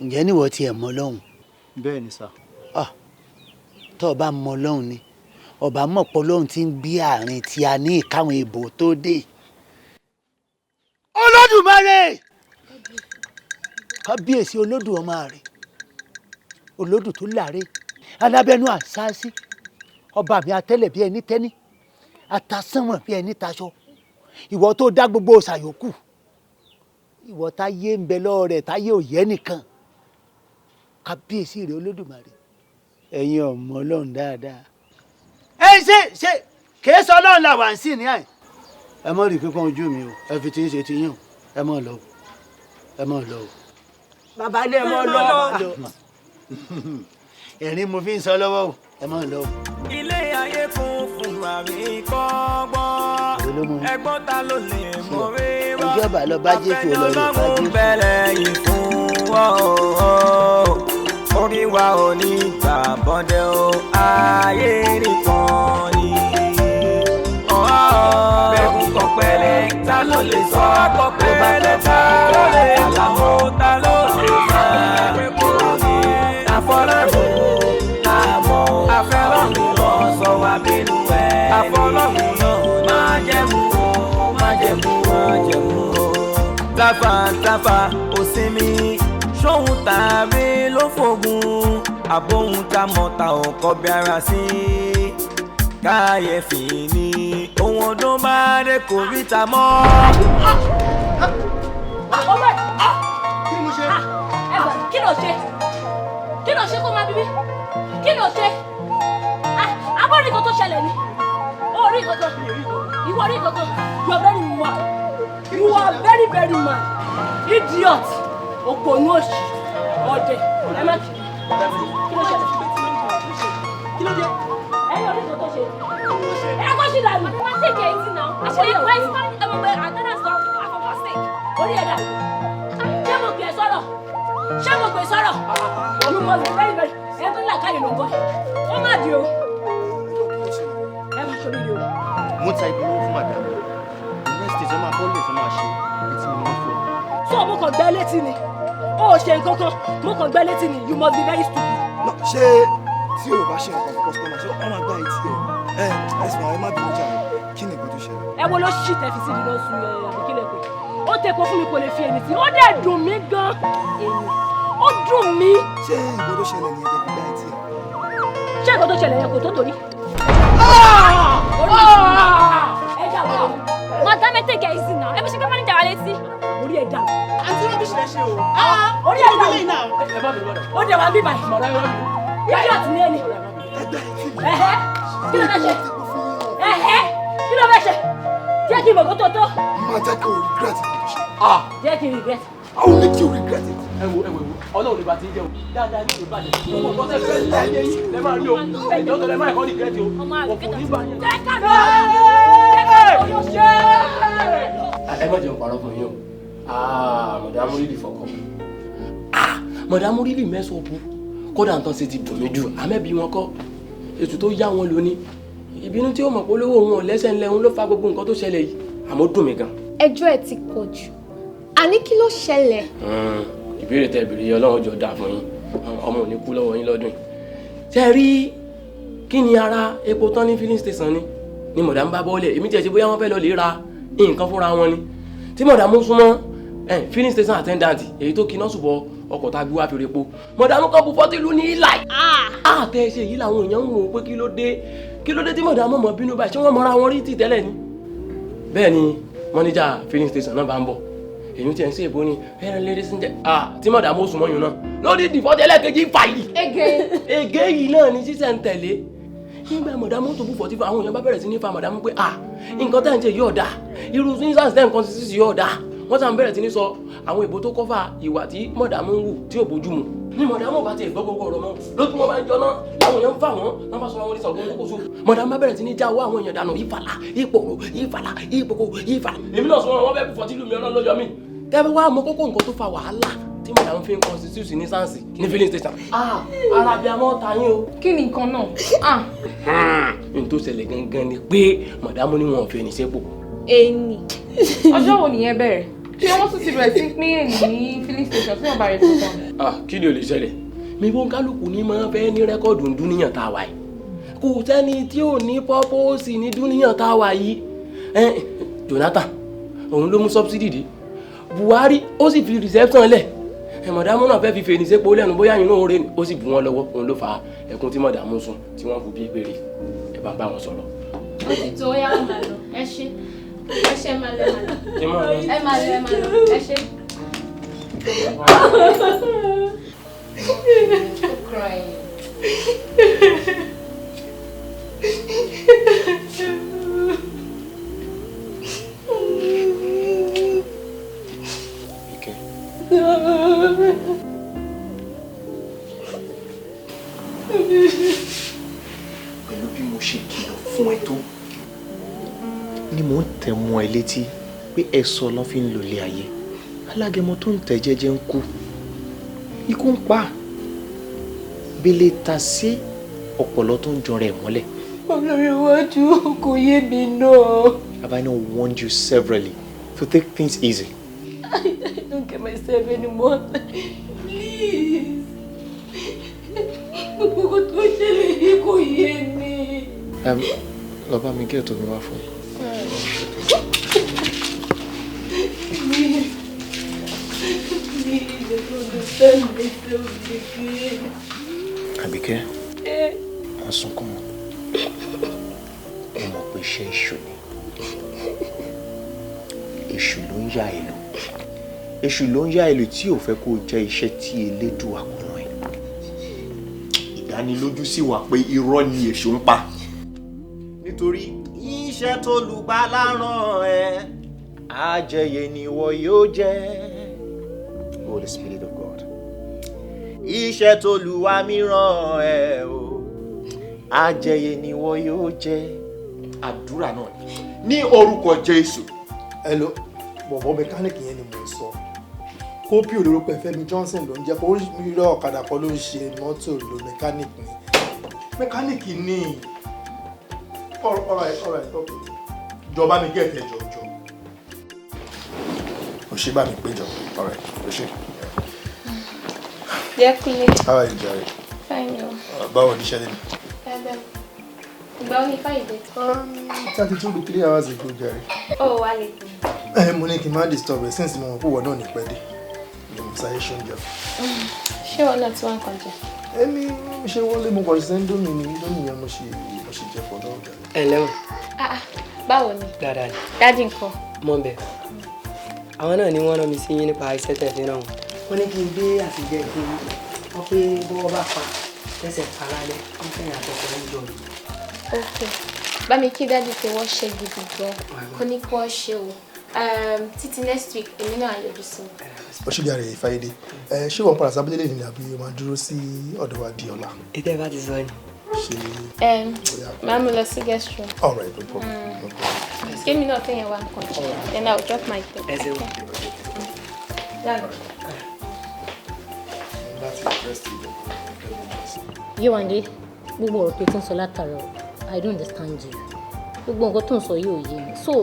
ǹjẹ́ níwọ̀ tiẹ̀ mọ̀ Ọlọ́run? Bẹ́ẹ̀ ni sà. Tó o bá mọ Ọlọ́run ni, ọba mọ̀ pé Ọlọ́run ti ń gbé àárín tí a ní ìkáwọn ìbò tó dé. Olódùmarè! Kábíyèsí Olódùmarè, Olódù tó láre, alábẹ́nú àṣáṣí, ọba mi atẹ́lẹ̀ bí ẹni tẹ́ní, atasánmọ̀ bí ẹni taṣọ, ìwọ tó dá gbogbo òòṣà yòókù, ìwọ táyé ń bẹ lọ́wọ́ rẹ̀ táyé ò yẹ nìkan. Kábíyèsí rẹ̀ Olódùmarè, ẹ̀yin ọmọ Ọlọ́run dáadáa. Ẹ ṣe ṣe kìí sọ Ọlọ́run là wà ń sìn ní àyè. Ẹ mọ̀ rí pípọ́n ojú mi o, ẹ fi ti ń ṣe ti yín o, ẹ mọ̀ lọ o, ẹ mọ̀ lọ o. Bàbá ní ẹ mọ̀ lọ. Ẹ̀rín mo fi ń sọ lọ́wọ́ o, ẹ mọ̀ lọ o. Ilé ayé kún fún àríkọ́gbọ́n. Ẹgbọ́n ta ló lè mọ rírọ́. Ọjọ́ bá lọ bá Jésù lọ rè bá Jésù. Bẹ̀rẹ̀ yìí fún ọ́. Orí wa ò ní gbà bọ́dẹ̀ o, ayé nìkan ni. Bẹ́ẹ̀kú kọ pẹ́lẹ́, ta ló lè sọ? Kọ pẹ́lẹ́, ta ló lè sọ? Ta ló lè sọ? Àfọlọ́run àmọ́ àfẹ́lọ́run lọ sọ wá bínú ẹ̀. Àfọlọ́run náà má jẹ̀mú o, má jẹ̀mú o, má jẹ̀mú o. Táfà táfà ò sinmi, ṣóhun tàbí ló fògùn, àbóhun tá mọ̀ ta ò kọ́ bí ara sí. Káyéfì ni ohun ọdún bá dé kò rí ta mọ́. Ọmọ ẹ̀ kí ni mo ṣe? Ẹ gbà, kí ló ṣe? Kí ló ṣe kó máa bí mi? Kí ló ṣe? Abọ́ rí nǹkan tó ṣẹlẹ̀ ni. Ó rí nǹkan kan. Ìwọ rí nǹkan kan. You are very mad. You are very very mad. Idiot. Òpònú òṣì. Ọ̀dẹ̀. Ẹ má kí. Kí ló ṣẹlẹ̀? Kí ló dé? Ẹ̀yin ò rí nǹkan tó ṣe. Ẹ kó ṣì dànù. Má take it easy now. Àṣeyẹ wá ìsìnkú ẹ mọ̀ pé attendance gan àkọ́kọ́ sick. Orí ẹ̀ dà. Ṣé mo pè é sọ̀rọ̀? Ṣé mo pè é sọ̀rọ̀? You must be very very. Ẹ tó ń là káyè ló ń bọ̀. Ó má di o. Ẹ má ṣorí di o. Mo ta ìpolówó fún madam. The next day, sọ máa bọ́ọ̀lù sọ máa ṣe etí mi ni wọ́n fọ́. So mo kàn gbẹ́ létí ni. O ò ṣe nǹkan kan. Mo kàn gbẹ́ létí ni. You must be very stupid. No, ṣé tí o bá ṣe nǹkan fún customer ṣé wọ́n máa gbá etí ẹ̀? Ẹ ẹ̀sìn àwọn ẹ má bínú jàre. Kí ni nǹkan tó ṣẹlẹ̀? Ẹ wo ló ṣì tẹ̀ fi sí ìdílé oṣù ẹ̀ àbí kí lè pè. Ó tẹ̀kọ́ fún mi kò lè fi èmi sí. Ó dẹ̀ dùn mí gan. Èmi. Ó dùn mí. Ṣé nǹkan tó ṣẹlẹ̀ nìyẹn tẹ́ fi gbá etí ẹ̀? Ṣé nǹkan tó ṣẹlẹ̀ yẹn kò tó torí? Ẹ jà wọ́n. Madam, ẹ take it easy now. Ẹ bẹ ṣe pé manager wa létí. Orí ẹ̀ dà. Àǹtí rubbish lẹ ṣe o. Orí ẹ̀ dà. Ó dẹ̀ wá bíbà yìí. Idiot ni ẹni. Ẹ̀hẹ́. Kí ló fẹ́ ṣe? Ẹ̀hẹ́. Kí ló fẹ́ ṣe? Jẹ́ kí n mọ̀ kó tó tó. Má jẹ́ kí o regret nǹkan tó ṣe. Jẹ́ kí n regret. I will make you regret it. Ẹ wo ẹ wo Ọlọ́run ló bá ti ń jẹ́ o. Dáadáa ní ìlú bàjẹ́. Gbogbo nǹkan tẹ́ fẹ́ láyé yìí lẹ máa rí o. Ẹ̀jọ̀ tó lẹ máa kọ́ regret o. Òfò ní bá yẹn. Jẹ́ ká lọ. Jẹ́ ká lọ. Ẹ má jẹun parọ́ fún yín o. Mọ̀dàmú rírì fọkàn. Mọ̀dàmú rírì mẹ́sàn-án bu. Kódà nǹkan ṣe ti dùn mí jù. Àmẹ́bí wọn kọ́. Ètò tó yá wọn lóní. Ìbínú tí ó mọ̀ pé olówó òun ò lẹ́sẹ̀ ńlẹ̀ òun ló fa gbogbo nǹkan tó ṣẹlẹ̀ yìí. Àmọ́ dùn mí gan. Ẹjọ́ ẹ ti pọ̀ jù. Àní kí ló ṣẹlẹ̀? Ìbéèrè tẹ́ béèrè yẹn Ọlọ́run jọ dáa fún yín. Ọmọ ò ní kú lọ́wọ́ yín lọ́dún yìí. Ṣé ẹ rí kí ni ara epo tán ní filling station ni? Ni mọ̀dà ń bá bọ́ọ̀lẹ̀. Èmi tiẹ̀ ṣe bóyá wọ́n fẹ́ lọ lè ra nǹkan fúnra wọn ni. Tí mọ̀dà mú súnmọ́ filling station attendant èyí tó kiná ṣùbọ̀ ọkọ̀ tá a gbé wá fi repo. Mọ̀dà mú kọ́pù fọ́tí lù ní ìlà. Àtẹ ṣe yìí làwọn èèyàn ń wò ó pé kí ló dé? Kí ló dé tí mọ̀dà mọ̀ mọ̀ bínú báyìí? Ṣé wọ́n mọra wọn rí tì tẹ́lẹ̀ ni? Bẹ́ẹ̀ ni mọ́níjà filling station náà bá ń bọ̀. Èyí tí ẹ ń ṣe ìbò ni ẹran lédè sí ń jẹ tí mọ̀dà mọ̀ sùn mọ́yún náà lórí ìdìfọ́tẹ́ ẹlẹ́kejì fà yìí. Ege yìí náà ni ṣíṣẹ̀ ń tẹ̀lé. Nígbà mọ̀dà mọ̀ tó bú fọ̀tí fún àwọn èèyàn bá bẹ̀rẹ̀ sí ní fa mọ̀dà mú pé nǹkan tẹ́ ń ṣe yóò dáa, irú sísáǹsì tẹ́ nǹkan sísì yóò dáa. Wọ́n sàn bẹ̀rẹ̀ sí ní sọ àwọn ìbò tó kọ́fà ìwà tí mọ̀dà mú ń wù tí ò bójú mu. Ní mọ̀dà mọ̀ bá ti gbọ́ gbogbo ọ̀rọ̀ mọ́ lójú wọn bá ń jọ náà làwọn èèyàn ń fà wọ́n náà bá sọ wọn ní sọ̀gbọ́n kókóso. Mọ̀dà má bẹ̀rẹ̀ sí ní já owó àwọn èèyàn dànù ìfàlà ìpòrò ìfàlà ìpòkò ìfàlà. Èmi náà sọ wọn wọn bẹ́ẹ̀ bú fọ̀tí lù mí Ọlọ́run lọ́jọ́ mi. Tẹ́ bá wá mọ kókó nǹkan tó fa wàhálà tí mọ̀dà ń fi ń constitute ní sáǹsì ní filling station. Ara bí a mọ́ ta yín o. Kí ni nǹkan náà? N tó ṣẹlẹ̀ gangan ni pé mọ̀dàmú ni wọn ò fẹ́ ní sépò. Èyí. Ọjọ́ wo nìyẹn bẹ̀rẹ̀? Ṣé wọ́n tún ti bẹ̀rẹ̀ sí pín èyí ní filling station tí wọ́n bá rẹ̀ tó tán? Kí ni ò lè ṣẹlẹ̀? Mi bó ń kálukú ní máa fẹ́ ní rẹ́kọ̀dù dúníyàn tá a wà yìí. Kò sẹ́ni tí ò ní pọ́pọ́sì ní dúníyàn tá a wà yìí. Jonathan, òun ló mú subsidy dé. Buhari ó sì fi reception lẹ̀. Mọ̀dàmú náà fẹ́ fi fèrè sépo lẹ́nu bóyá inú oore ni ó sì bù wọ́n lọ́wọ́ òun ló fa ẹkún tí mọ̀dàmú sùn tí wọ́n kú bí ìbéèrè ẹ bá ń bá wọn sọ̀rọ̀. Ó ti tó yá máa lọ ẹ ṣé ẹ ṣé máa lọ ẹ máa lọ ẹ máa lọ ẹ máa lọ ẹ ṣé. Stop crying. Ike. Pẹ̀lú bí mo ṣe kìlọ̀ fún ẹ tó ni mò ń tẹ̀ mọ́ ẹ létí pé ẹ̀sọ́ ló fi ń lòlẹ̀ ayé. Alágẹmọ tó ń tẹ̀ jẹ́jẹ́ ń kú, ikú ń pa bẹ́lẹ̀ ta sí ọ̀pọ̀lọ́ tó ń jọra ẹ̀ mọ́lẹ̀. Ọlọ́runwájú kò yé mi náà. Have I not warned you severally to take things easy? I don't get myself anymore. Please. Gbogbo nǹkan tó ṣẹlẹ̀ yìí kò yé mi. Lọ bá mi gẹ́ẹ̀tì omi wá fún mi. Please. Please, I don't understand myself again. Àbíkẹ́, má sunkún mọ́. Mo mọ̀ pé iṣẹ́ èṣù ni. Èṣù ló ń yá ẹ lò, èṣù ló ń yá ẹ lò tí ò fẹ́ kó o jẹ́ iṣẹ́ tí Elédùà kò rán ẹ. Ìdánilójú sì wà pé irọ́ ni èṣù ń pa, nítorí iṣẹ́ tó lùgbàlà rán ẹ, àjẹyè ni ìwọ yóò jẹ́. Holy Spirit of God, iṣẹ́ tó lùwà mi rán ẹ o, àjẹyè ni ìwọ yóò jẹ́. Àdúrà náà ni ní orúkọ Jésù. Hello, bọ̀bọ̀ mẹkáníìkì yẹn ni mò ń sọ. Kópì olórúkọ ẹ̀, Fẹ́mi Johnson ló ń jẹ́. Kó rírọ̀ ọ̀kadà kan ló ń ṣe, mọ́tò ló, mẹkáníìkì ni, mẹkáníìkì ni. Alright, okay, jọba mi gẹ̀ẹ́tẹ̀, jọ jọ ò ṣe bá mi péjọ. Alright, ò ṣe. Dear Kunle. How are you, jare? Fine o. Báwo ni iṣẹ́ lẹ́nu? Dáadáa. Ìgbà wo ni Friday? 32 to 3 hours ago, jare. Oh, wálé. Ẹ mo ní kí n má disturb ẹ since mo mọ̀ pé ìwọ náà ní pẹ́ dé. Ni mo sáré ṣoúnjẹ. Ṣé wọn náà tí wọ́n kàn jẹ? Èmi ṣe wọlé, mo kàn ṣe Indomie ni, Indomie yẹn mo ṣe jẹ fọ náà, jare. Ẹ ǹlẹ́ o. Ah ah, báwo ni? Dáadáa ni. Daddy ńkọ́? Mọ̀ bẹ́ẹ̀, àwọn náà ni wọ́n rán mi sí yín nípa iṣẹ́ tẹ̀ fi ràn wọ́n. Wọ́n ní kí n gbé àtijọ́ ìfún yín, wọ́n pé bọ́wọ́ bá pa tẹ́sẹ̀ pa lálẹ́, wọ́n fẹ́yìn àtọkọ ń jọ lò. Ok. Bá mi kí daddy pé wọ́n ṣe gidi gan. Kò ní kí wọ́n ṣe o. Títí next week, èmi náà yọjú sí mi. Ó ṣe jàre, Ìfàyèdè. Ẹ ṣé wọ́n padà sábẹ́lẹ̀ lè ní àbí o máa dúró sí ọ̀dọ̀ wa di ọ̀la? Ètò ẹ bá ti sọ ni. Ṣe Màá mú lọ sí guest room. All right, no problem. No problem. Kémi náà fẹ́yìn wá nǹkan jẹ. Then I will drop my thing. Ẹ ṣeun. Done. Láti rest. Yéwándé, gbogbo ọ̀rọ̀ tó ti ń sọ látàárọ̀, I don't understand you. Gbogbo nǹkan tó ń sọ yìí ò yé mi. So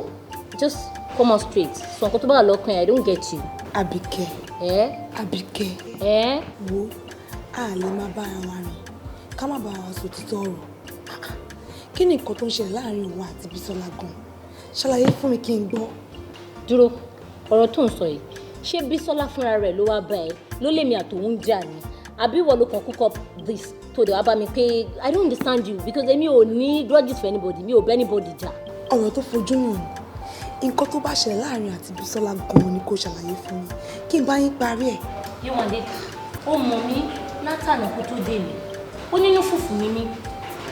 just come on straight. Sọ nǹkan tó bá wà lọ́kàn ẹ̀, I don't get you. Àbíkẹ́. Ẹ́. Àbíkẹ́. Ẹ́. Wo, a lè máa bára wa rìn ká má bára wa sọ òtítọ́ ọ̀rọ̀. Kí ni nǹkan tó ń ṣẹlẹ̀ láàrin òun àti Bísọ́lá gan? Ṣàlàyé fún mi kí n gbọ́. Dúró, ọ̀rọ̀ tó ń sọ yìí, ṣé Bísọ́lá fúnra rẹ̀ ló wá bá ẹ ló lèmi àtòun jà ni, àbí ìwọ ló kàn cook up this tó dé wá bá mi pé? I don't understand you, because èmi ò ní grudges for anybody, mi ò bẹ́ anybody jà. Ọ̀rọ̀ tó fojú hàn ni. Nǹkan tó bá ṣẹlẹ̀ láàrin àti Bísọ́lá gan ni kó ṣàlàyé fún mi kí n bá yín parí ẹ̀. Yéwándé, ó mọ̀ mí látànà kó tó dé mi, ó nínú fùfù mi ní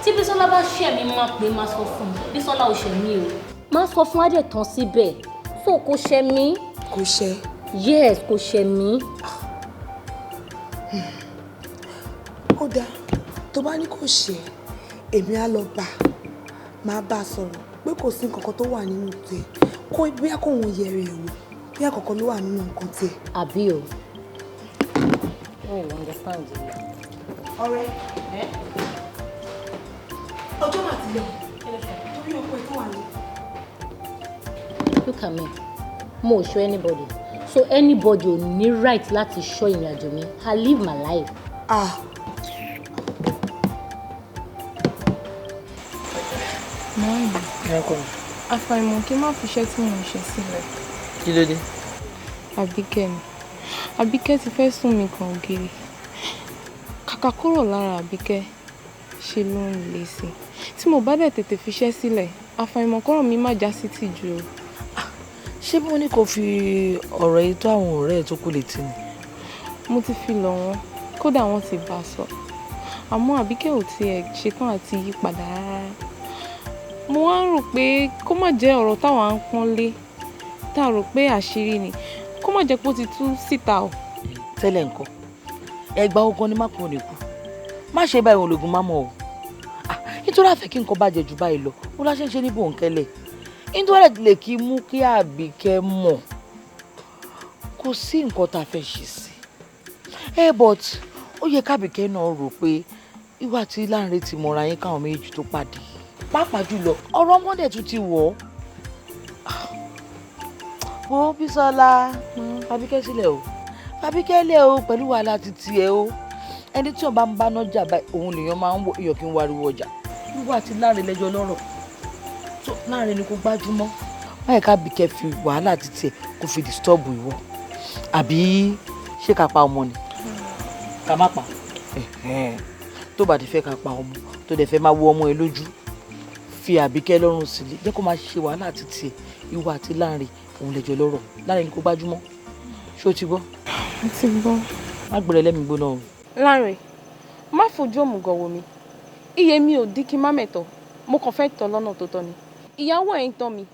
tí Bísọ́lá bá ṣẹ̀ mí, máa pè, máa sọ fún un, "Bísọ́lá, ò ṣẹ̀ mí o." Máa sọ fún adé tán síbẹ̀, so kò ṣẹ̀ mí. Kò ṣẹ̀. Yes, kò ṣẹ̀ mí. Ó dáa, tó bá ní kò ṣe, èmi á lọ bá máa bá a sọ̀rọ̀ pé kò sí nǹkan kan tó wà nínú tiẹ̀, kó bóyá kóun yẹrẹ ẹ̀ wò, bóyá kankan ló wà nínú nǹkan tiẹ̀. Àbí o, mi ò understand you. Ọ̀rẹ́, ọjọ́ mà ti lọ torí ọkọ ẹ̀ tó wà ní. Look at me, mo ò ṣọ́ anybody, so anybody ò ní right láti ṣọ́ ìrìn àjò mi. I live my life. Ah. Màámi, àfàìmọ̀ kí n má fiṣẹ́ tí mò ń ṣe sílẹ̀. Kí ló dé? Àbíkẹ́ ni. Àbíkẹ́ ti fẹ́ sún mi kan ògiri. Kàkà kúrò lára Àbíkẹ́, ṣe ló ń le sí i. Tí mo bá dẹ̀ tètè fiṣẹ́ sílẹ̀, àfàìmọ̀ kọ́rọ̀ mi má já sí tìjú o. Ṣé mo ní kó fi ọ̀rọ̀ yìí tó àwọn ọ̀rẹ́ ẹ̀ tó kù létí ni? Mo ti fi lọ̀ wọ́n, kódà wọ́n ti bá a sọ. Àmọ́ Àbíkẹ́ ò tiẹ̀ ṣetán àti yí padà rárá. Mo wá ń rò pé kó má jẹ́ ọ̀rọ̀ táwa ń pọ́n lé, tá a rò pé àṣírí ni, kó má jẹ́ pé ó ti tú síta o. Tẹ́lẹ̀ nǹkan ẹgbàá ogun ni má kúrò ní kú, má ṣe báyìí, ológun má mọ̀ o. Nítorí àfẹ́ kí nǹkan bàjẹ́ jù báyìí lọ, ó láṣẹ ṣe ní bòńkẹ́lẹ̀, nítorí ẹ̀ lè kí mú kí Àbíkẹ́ mọ̀ kò sí nǹkan tá a fẹ́ ṣe sí ẹ, but ó yẹ kábíkẹ́ náà rò pé ìwà tí Láńrè ti mọ̀ra yín káwọn méjì tó pàdé, pàápàá jùlọ ọ̀rọ̀ ọmọdé tún ti wọ̀ ọ́. Wo, Bísọ́lá, Àbíkẹ́ sílẹ̀ o, Àbíkẹ́ lẹ̀ o pẹ̀lú wàhálà títí ẹ o. Ẹni tí wọn bá ń bá náà jà báyìí, òun lèèyàn máa ń wò, èèyàn kì í wariwo ọjà. Wíwá àti Láńrè lẹ́jọ́ lọ́rọ̀ tó Láńrè ni kò gbájúmọ́. Báyìí kábíkẹ́ fi wàhálà títí ẹ kó fi disturb ìwọ, àbí ṣé ká pa ọmọ ni? Ká má pa. Tó bá ti fẹ́ ká pa ọmọ, tó dẹ̀ fẹ́ máa wo ọmọ ẹ lójú, fi Àbíkẹ́ lọ́rùn sílẹ̀, jẹ́ kó máa ṣe wàhálà títí ẹ. Ìwọ àti Láńrè Òun lẹjọ lọ́rọ̀ lára ẹni kó gbájúmọ́. Ṣé o ti gbọ́? Mo ti gbọ́. Má gbèrè lẹ́mìí gbóná o. Lánrè, má fojú òmùgọ̀ wò mí. Iye mi ò dín kí n má mẹ̀tọ̀. Mo kàn fẹ́ tọ́ lọ́nà tó tọ́ ni. Ìyàwó ẹ̀ ń tọ́ mi.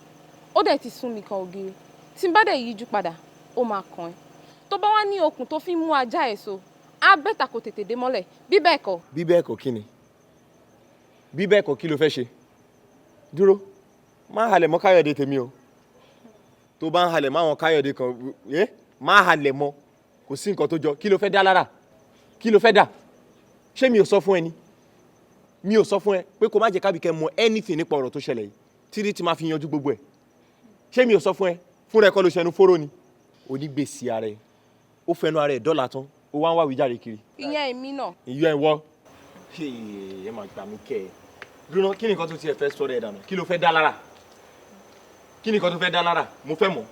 Ó dẹ̀ ti sún mi kan ògiri. Tí n bá dẹ̀ yíjú padà, ó máa kàn ẹ́. Tó bá wá ní okùn tó fi ń mú ajá ẹ̀ so, á better kó tètè dé mọ́lẹ̀. Bí bẹ́ẹ̀ kọ́. Bí bẹ́ẹ̀ kọ́ kí ni? Bí bẹ́ẹ̀ kọ́, kí ló fẹ́ ṣe? Dúró, má halẹ̀ mọ́ Káyọ̀dé tèmi o. Tó bá ń halẹ̀ mọ́ àwọn Káyọ̀dé kan, ẹ́ má halẹ̀ mọ́. Kò sí nǹkan tó jọ. Kí ló fẹ́ dá lára? Kí ló fẹ́ dà? Ṣé mi ò sọ fún ẹ ni? Mi ò sọ fún ẹ pé kó má jẹ́ kábíkẹ́ mọ anything nípa ọ̀rọ̀ tó ṣẹlẹ̀ yìí títí tí máa fi yanjú gbogbo ẹ̀? Ṣé mi ò sọ fún ẹ? Fúnra ẹ kọ́ ló ṣẹnu fóró ni. Onígbèsè ara ẹ, ó fẹnu ara ẹ dọ́là tán, ó wá ń wá wíjàre kiri. Ìyẹn èmi náà. Ìyá ẹ wọ. Ẹ máa gbà mí kẹ́ ẹ. Dúró, kí ni nǹkan tó tiẹ̀ fẹ́ sọ̀rọ̀ ẹ̀ dànù? Kí ló fẹ́ dá lára? Kí ni nǹkan tó fẹ́ dá lára? Mo fẹ́ mọ̀.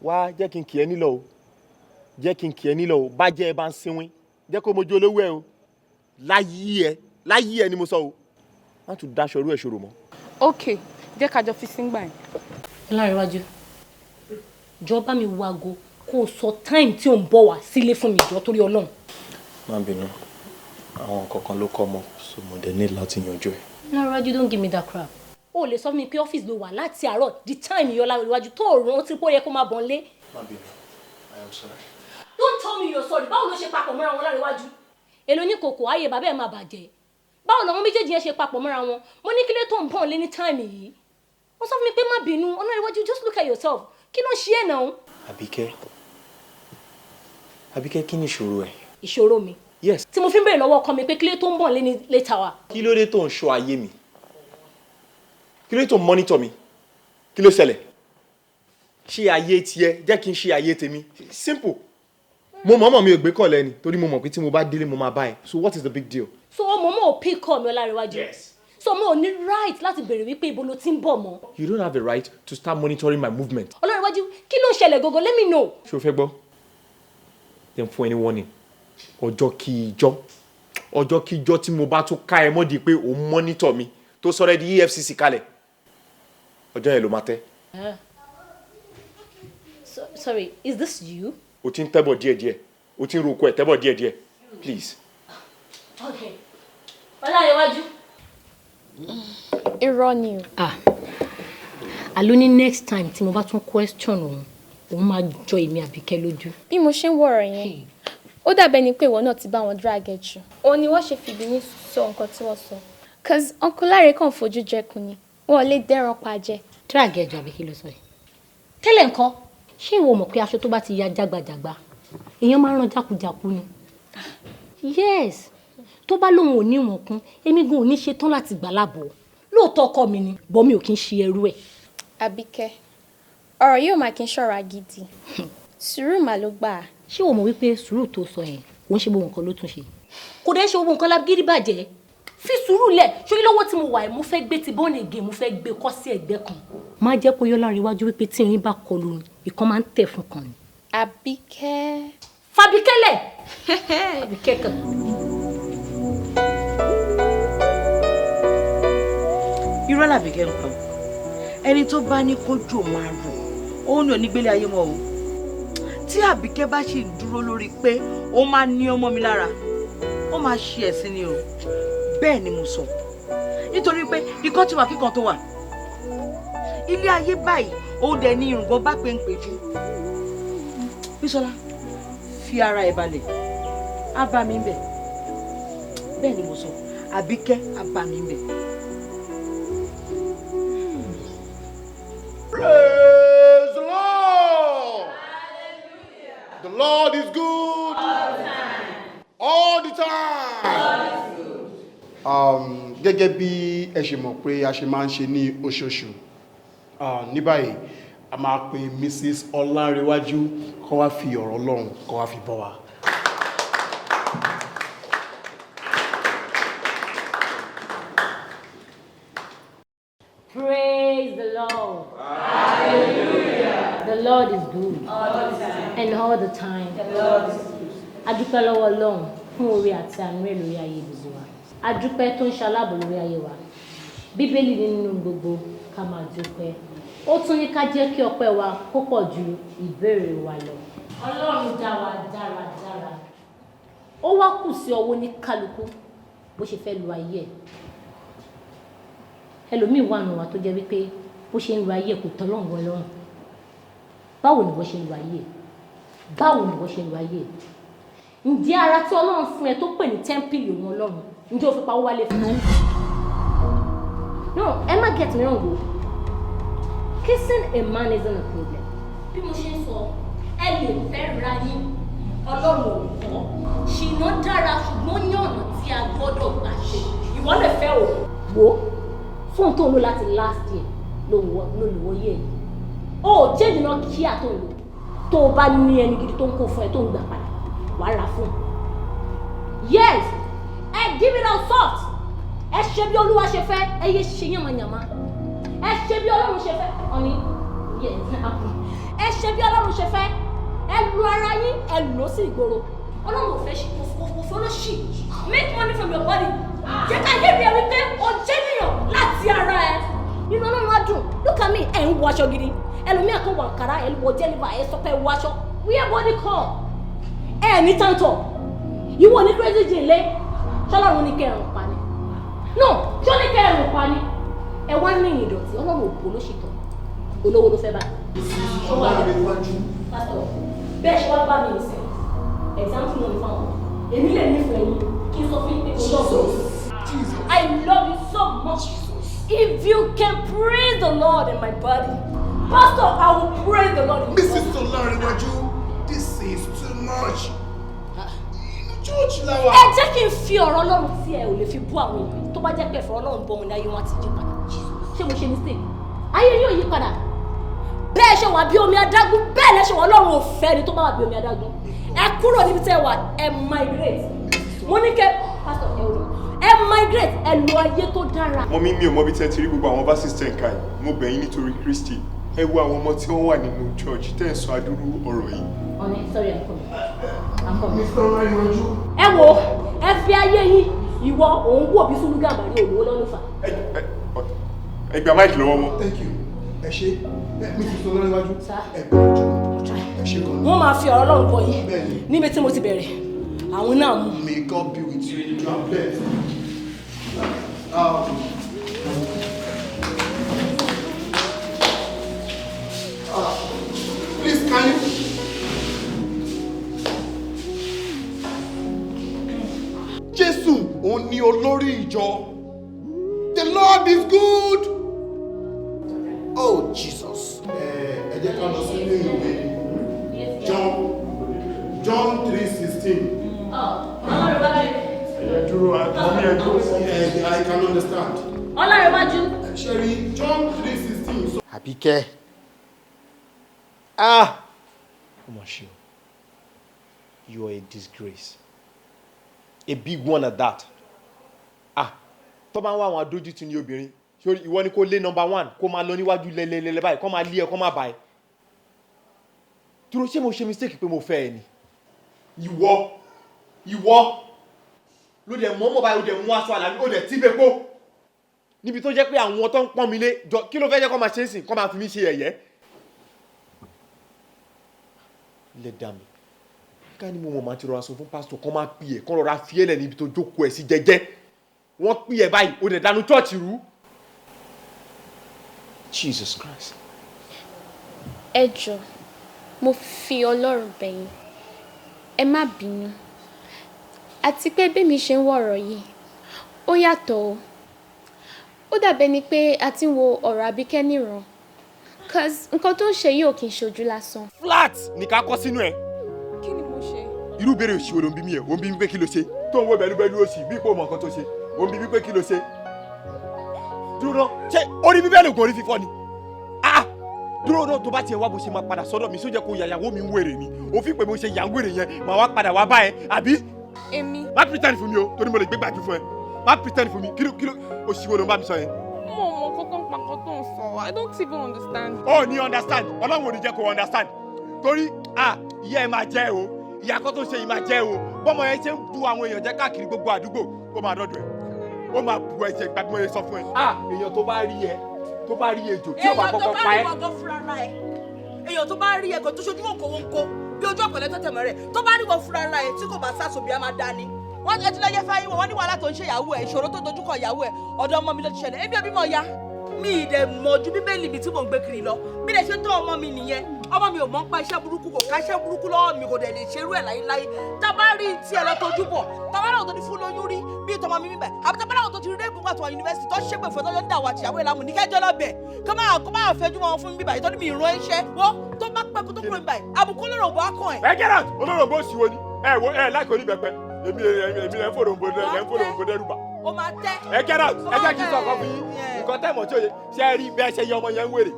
Wá jẹ́ kí n kì ẹ́ nílọ o, jẹ́ kí n kì ẹ́ nílọ o. Bá jẹ́ ẹ bá ń sinwin, jẹ́ kó mojú olówó ẹ o. Láyé ẹ, láyé ẹ ni mo sọ o, má tún daṣọ irú ẹ̀ ṣòro mọ́. Ok, jẹ́ ká jọ fi síngbà yẹn. Ọlárẹ̀wájú, jọ bá mi wo aago kó o sọ time tí ò ń bọ̀ wá sílé fún mi, jọ, torí Ọlọ́run. Má bínú, àwọn nǹkan kan ló kọ́ mọ́, so mo dẹ̀ ní láti yanjú ẹ̀. Ọlárẹ̀wájú, don't give me that crap. O lè sọ fún mi pé ọ́fíìsì ló wà láti àárọ̀ di time yìí, Ọlárẹ̀wájú, tó o rántí pé ó yẹ kó máa bọ̀ nílé. Má bínú, I am sorry. Don't tell me you're sorry. Báwo ló ṣe papọ̀ mọ́ra wọn, Ọlárẹ̀wájú? Èlò ní kòkò ayé bàbá ẹ̀ máa bàjẹ́. Báwo làwọn méjèèjì yẹn ṣe papọ̀ mọ́ra wọn? Mo ní kílé tó ń bọ̀ lé ní time yìí, wọ́n sọ fún mi pé má bínú. Ọlárẹ̀wájú, just look at yourself. Kí ló ń ṣe ẹ̀ náà? Àbíkẹ́, Àbíkẹ́, kí ni ìṣòro ẹ̀? Ìṣòro mi? Yes. Tí mo fi ń béèrè lọ́wọ́ ọkọ mi pé kílé tó ń bọ̀ lé ní later wa. Kí ló dé tó ń ṣọ́ ayé mi? Kí ló dé tó ń monitor mi? Kí ló ṣẹlẹ̀? Ṣé ayé tiẹ̀ jẹ́ kí n ṣe ayé tèmi? Simple. Mo mọ̀ọ́mọ̀ mi ò gbé call ẹni torí mo mọ̀ pé tí mo bá délé, mo máa bá ẹ. So what is the big deal? So ọmọ mo ò pick call mi, Ọlárẹ̀wájú? Yes. So mo ò ní right láti béèrè wípé ibo ló ti ń bọ̀ mọ́? You don't have the right to start monitoring my movement. Ọlárẹ̀wájú, kí ló ń ṣẹlẹ̀ gógó? Let me know. Ṣé o fẹ́ gbọ́? Then fún ẹni warning. Ọjọ́ kí ijọ́, ọjọ́ kí ijọ́ tí mo bá tún ká ẹ mọ́di pé òun monitor mi, tó sọ̀rọ̀ ẹ di EFCC kalẹ̀, ọjọ́ yẹn ló máa tẹ́. So, sorry, is this you? O ti ń tẹ́bọ̀ díẹ̀díẹ̀, o ti ń roko ẹ̀ tẹ́bọ̀ díẹ̀díẹ̀. Please. Okay. Ọlárẹ̀wájú. Irọ́ ni o. Ah, àló ní next time tí mo bá tún question òun, òun máa jọ èmi Àbíkẹ́ lójú. Bí mo ṣe ń wọ̀rọ̀ yẹn, ó dàbẹ́ ni pé ìwọ náà ti bá wọn drag ẹ̀ jù. Òun ni wọ́n ṣe fìbínú sọ nǹkan tí wọ́n sọ. 'Cause Uncle Láre kàn fojú jẹkùn ni, wọn ò lè dẹ́ran pa jẹ. Drag ẹ̀ jù àbí kí ló sọ yìí? Tẹ́lẹ̀ nǹkan, ṣé ìwọ mọ̀ pé aṣọ tó bá ti ya jágbajàgba, èèyàn máa ń rán jákujàku ni? Yes, tó bá lóun ò ní ìwọ̀n kún, èmi gan ò ní ṣe tán láti gbà láàbọ̀. Lóòótọ́ ọkọ mi ni, bọ́ mi ò kí ń ṣe ẹrú ẹ̀. Àbíkẹ́, ọ̀rọ̀ yóò máa kí n ṣọ̀rọ̀ agídí. Sùúrù mà ló gbà á. Ṣé o mọ̀ wípé sùúrù tó sọ yẹn, kò ń ṣe gbogbo nǹkan ló tún ṣe? Kò dẹ́ ṣe gbogbo nǹkan lágídí bàjẹ́. Fi sùúrù lẹ̀. Ṣóyí lọ́wọ́ tí mo wà ẹ̀, mo fẹ́ gbé ti born again, mo fẹ́ gbé kọ́ sí ẹ̀gbẹ́ kan. Má jẹ́ kó yọ lára iwájú wípé tí irin bá kọlu, ìkan máa ń tẹ̀ fún kan ni. Àbíkẹ́. Fàbíkẹ́lẹ̀, Àbíkẹ́ kan. Irọ́ làbíkẹ́ ń pa o. Ẹni tó bá ní kójú máa rò òun ní onígbélé ayé mọ́ o. Tí Àbíkẹ́ bá sì ń dúró lórí pé ó máa ní ọmọ mi lára, ó máa ṣe ẹ̀sín ni o. Bẹ́ẹ̀ ni mo sọ, nítorí pé ikọ́ ti wà kíkan tó wà ilé ayé báyìí, ó dẹ̀ ní irùngbọ̀n bá pé ń péjú. Bísọ́lá, fi ara ẹ̀ balẹ̀, á bá mi bẹ̀. Bẹ́ẹ̀ ni mo sọ, Àbíkẹ́ á bá mi bẹ̀. Praise the Lord. The Lord is good. All the time. Gẹ́gẹ́ bí ẹ ṣe mọ̀ pé a ṣe máa ń ṣe ní oṣooṣù, ní báyìí a máa pe Mrs. Ọlárẹ̀wájú kó wá fi ọ̀rọ̀ Ọlọ́run kó wá fi bọ́ wa. Praise the Lord. Hallelujah. The Lord is good. All the time. And all the time. The Lord is good. A dúpẹ́ lọ́wọ́ Ọlọ́run fún oore àti àánú ẹ̀ lórí ayé gbogbo wa. A dúpẹ́ tó ń ṣaláàbò lórí ayé wa. Bíbélì ní nínú gbogbo ká máa dúpẹ́. Ó tún ní ká jẹ́ kí ọpẹ́ wa kó pọ̀ ju ìbéèrè wa lọ. Ọlọ́run dá wa dáradára. Ó wá kù sí ọwọ́ ní kálukú bó ṣe fẹ́ lu ayé ẹ̀. Ẹlòmíì wà nù wá tó jẹ́ wípé bó ṣe ń lu ayé ẹ̀ kò tọ́ Ọlọ́run lọ́rùn. Báwo ni wọ́n ṣe ń lu ayé ẹ̀? Báwo ni wọ́n ṣe ń lu ayé ẹ̀? Ǹjẹ́ ara tí Ọlọ́run fún ẹ tó pè ní tẹ́ḿpìlì òun Ọlọ́run, ǹjẹ́ o fi pawó wálé fún un? No, ẹ má get me wrong o. Kissing a man isn't a problem. Bí mo ṣe ń sọ, ẹ lè fẹ́ ra yín, Ọlọ́run ò kọ́. Ṣìnà dára, ṣùgbọ́n ní ọ̀nà tí a gbọ́dọ̀ gbà ṣe. Ìwọ lè fẹ́ o. Wo fóònù tó ń lò láti last year ló lò wọ́ yé yìí. O ò change náà kíá tó ń lò. Tó o bá ní ẹni gidi tó ń kó fún ẹ tó ń gbà padà, wàá ra fóònù. Yes, ẹ give it out soft. Ẹ ṣe bí Olúwa ṣe fẹ́, ẹ yé ṣe yànmàyànmá. Ẹ ṣe bí Ọlọ́run ṣe fẹ́. Ọ̀ní, yes, ẹ ṣe bí Ọlọ́run ṣe fẹ́. Ẹ lu ara yín, ẹ lò ó sí ìgboro. Ọlọ́run ò fẹ́ ṣe kò fọlọ́ṣì. Make money from your body. Jẹ́ ká yé mi ẹ wípé o jẹ́ nìyàn láti ara ẹ. Nínú Ọlọ́run á dùn. Look at me, ẹ̀ ń wọ aṣọ gidi. Ẹlòmíà kan wọ àǹkárá, ẹ wọ jẹ́líbà, ẹ sọ pé ẹ wọ aṣọ. Wear body call. Ẹ ní tántọ̀. Ìwọ ní crazy jean lé. Ṣọlọ́run ní kẹrùn pa ni. No, ṣọ́ ní kẹrùn pa ni. Ẹ wá ní ìdọ̀tí, Ọlọ́run ò bò ló ṣètò. Olówó ló fẹ́ bá. Pásítọ̀, bẹ́ẹ̀ ṣe wá bá mi nìsín. Example náà ni fáwọn. Èmi lè nífẹ̀ẹ́ yín kí n sọ fún yín pé mo love you. I love you so much. If you can praise the Lord in my body, Pastor, I will praise the Lord in your body. Mrs. Olarewaju, this is too much. Inú church la wà. Ẹ jẹ́ kí n fi ọ̀rọ̀ Ọlọ́run tí ẹ ò lè fi bú àwọn èèyàn tó bá jẹ́ pé ẹ̀fọ́ Ọlọ́run bọ́ wọn ní ayé wọn ti yí padà. Ṣé mo ṣe mistake? Ayé yóò yí padà. Bẹ́ẹ̀ ṣe wà bí omi adágún, bẹ́ẹ̀ lẹ́ ṣe wà Ọlọ́run ò fẹ́ ni tó bá wà bí omi adágún. Ẹ kúrò níbi tẹ́ wà, ẹ migrate. Mo ní kẹ́, Pastor, ẹ wò, ẹ migrate, ẹ lo ayé tó dára. Mọ́mí, mi ò mọ bí tẹ́ ti rí gbogbo àwọn verses tẹ̀ ń ka yìí. Mo bẹ̀ yín nítorí Kristi. Ẹ wo àwọn ọmọ tí wọ́n wà nínú church tẹ́ ń sọ adúrú ọ̀rọ̀ yìí. Ọ̀nẹ́, sorry, I'm coming. I'm coming. Mr. Olarewaju. Ẹ wo, ẹ fi ayé yín, ìwọ òun wò bí Sùlù Gàmbàrí òlówó lọ́nù fà. Ẹ gba máìkì lọ́wọ́ wọn. Thank you. Ẹ ṣé. Mrs. Olarewaju. Ẹ gbọ́dọ̀. Ẹ ṣé gan. Wọ́n máa fi ọ̀rọ̀ Ọlọ́run bọ̀ yín níbi tí mo ti bẹ̀rẹ̀. Àwọn náà mú. May God be with you. You are blessed. Please, can you? Jésù òun ni olórí ìjọ. The Lord is good. Oh Jesus. Ẹ jẹ́ ká lọ sínú ìwé John 3:16. Ẹ dúró, mọ́mí, ẹ dúró. I can understand. Ọlárẹ̀wájú. Ṣẹ́rí John 3:16. Àbíkẹ́. Ah! Ó mà ṣe o. You are a disgrace. A big one at that. Ah! Tó bá ń wá àwọn adójútì ní obìnrin, sórí ìwọ ni kó lé number one, kó máa lọ níwájú lẹ́lẹ́lẹ́lẹ́ báyìí, kó máa lé ẹ, kó máa bá ẹ. Dúró, ṣé mo ṣe mistake pé mo fẹ́ ẹ ni? Ìwọ ló dẹ̀ mọ́ mọ́ báyìí, ó dẹ̀ mú aṣọ àlàmì, ó dẹ̀ tí bẹ́ẹ̀ pọ̀. Níbi tó jẹ́ pé àwọn tó ń pọ́n mi lé, jọ kí ló fẹ́ jẹ́ kó máa ṣe é sìn, kó máa fi mí ṣe ẹ̀yẹ́? Lẹ dà mí. Ká ní mo mọ̀, máa ti rọra sọ fún pásítọ̀ kó máa pè ẹ́, kó rọra fi ẹ́ lẹ̀ níbi tó jókòó ẹ̀ sí jẹ́jẹ́. Wọ́n pè ẹ́ báyìí, ó dẹ̀ dànù church rú. Jesus Christ. Ẹ jọ̀ọ́, mo fi Ọlọ́run bẹ̀ yín, ẹ má bínú. Àti pé bí mi ṣe ń wọ̀ ọ̀rọ̀ yìí, ó yàtọ̀ o. Ó dàbí ẹni pé a ti ń wo ọ̀rọ̀ Àbíkẹ́ níran. Cause nǹkan tó ń ṣe yìí ò kì í ṣojú lásán. Flat ní ká kọ́ sínú ẹ̀. Kí ni mo ṣe? Irú ìbéèrè òṣì wo ló ń bí mi ẹ̀? Ó ń bí mi pé kí ló ṣe? Tó ń wo bẹ̀lúbẹ̀lú òṣì bí ipò mọ̀ nǹkan tó ṣe. Ó ń bí mi pé kí ló ṣe? Dúró náà, ṣé orí bíbẹ́ lògùn orí fífọ́ ni? Ah! Dúró náà, tó bá tiẹ̀ wá bó ṣe máa padà sọ́dọ̀ mi, sójẹ́ kó yàyàwó mi ń wèrè ni. Òfin pé mo ṣe yà ń wèrè yẹn, màá wá padà wá bá ẹ, àbí? Èmi. Má pretend fún mi o, torí mo lè gbé gbàjú fún ẹ. Má pretend fún mi, kí ló òṣì wo ló ń bá mi sọ yẹn? Mo mọ kókó pàkó tó ń sọ. I don't even understand. Ó ní understand, Ọlọ́run ò ní jẹ́ kó understand. Torí ah, ìyá ẹ máa jẹ́ o, ìyá kọ́ tó ṣe yìí máa jẹ́ o. Bọ́mọ yẹn ṣe ń bu àwọn èèyàn jẹ́ káàkiri gbogbo àdúgbò, ó máa dọ́dọ̀ ẹ̀. Ó máa bu ẹ̀jẹ̀ gbàgbọ́ yẹn sọ fún ẹ. Ah, èèyàn tó bá rí ẹ, Tó bá rí ejò tí ò bá kọ́kọ́ pa ẹ́. Èèyàn tó bá rí wọ̀gán fúnra ra ẹ̀, èèyàn tó bá rí ẹ̀kọ́ tó ṣojú òǹkó bí ojú ọ̀pẹ̀lẹ̀ tó tẹ̀mọ́ rẹ̀, tó bá rí wọ fúnra ra ẹ̀ tí kò bá sá sòbí á máa dání. Wọ́n ti lọ́jọ́ fáyín wọn, wọ́n ní wàhálà tó ń ṣe ìyàwó ẹ̀, ìṣòro tó dojúkọ ìyàwó ẹ̀, ọ̀dọ̀ ọmọ mi ló ti ṣẹlẹ̀. Èmi ò bímọ ya, mi ì dẹ̀ mọ̀ ju bíbélì mi tí mò ń gbé kiri lọ. Bí lè ṣe tó ọmọ mi nìyẹn, ọmọ mi ò mọ̀ ń pa iṣẹ́ burúkú, kò ká iṣẹ́ burúkú lọ́wọ́ mi, kò dẹ̀ lè ṣerú ẹ̀ láyéláyé. Tá a bá rí tí ẹ lọ tójú bọ̀, tá a bá láwọn tó ti fún lóyún rí bí tọmọ mi bíbẹ̀, àbí tá a bá láwọn tó ti rí ègún àtọwà yunifásitì tó ṣépè fún ọjọ́ dàwọ̀ àtìyàwó ẹ̀ lámù ní kẹjọ lọ́bẹ̀ kó máa fẹjú wọn fún mi bíbà ìtọ́jú mi ìran iṣẹ́ wọ́n tó bá pẹ́ kó tó kúrò bíbà àbùkù olóròǹbó á kàn ẹ̀. Ẹ get out! Olóròǹbó sì wo ni ẹ wo ẹ láìkó ní bẹ̀pẹ̀, èmi èmi lẹ́ ń fòròǹbó lẹ́ ń fòròǹbó dẹ́rùbà. Ó máa tẹ́. Ẹ get out! Ẹ jẹ́ kí n sọ ọ̀kan fún yín, nǹkan tẹ́ mọ̀ tí ò yẹ ṣe é rí bẹ́ẹ̀ ṣe yẹ ọmọ yẹn ń wèrè,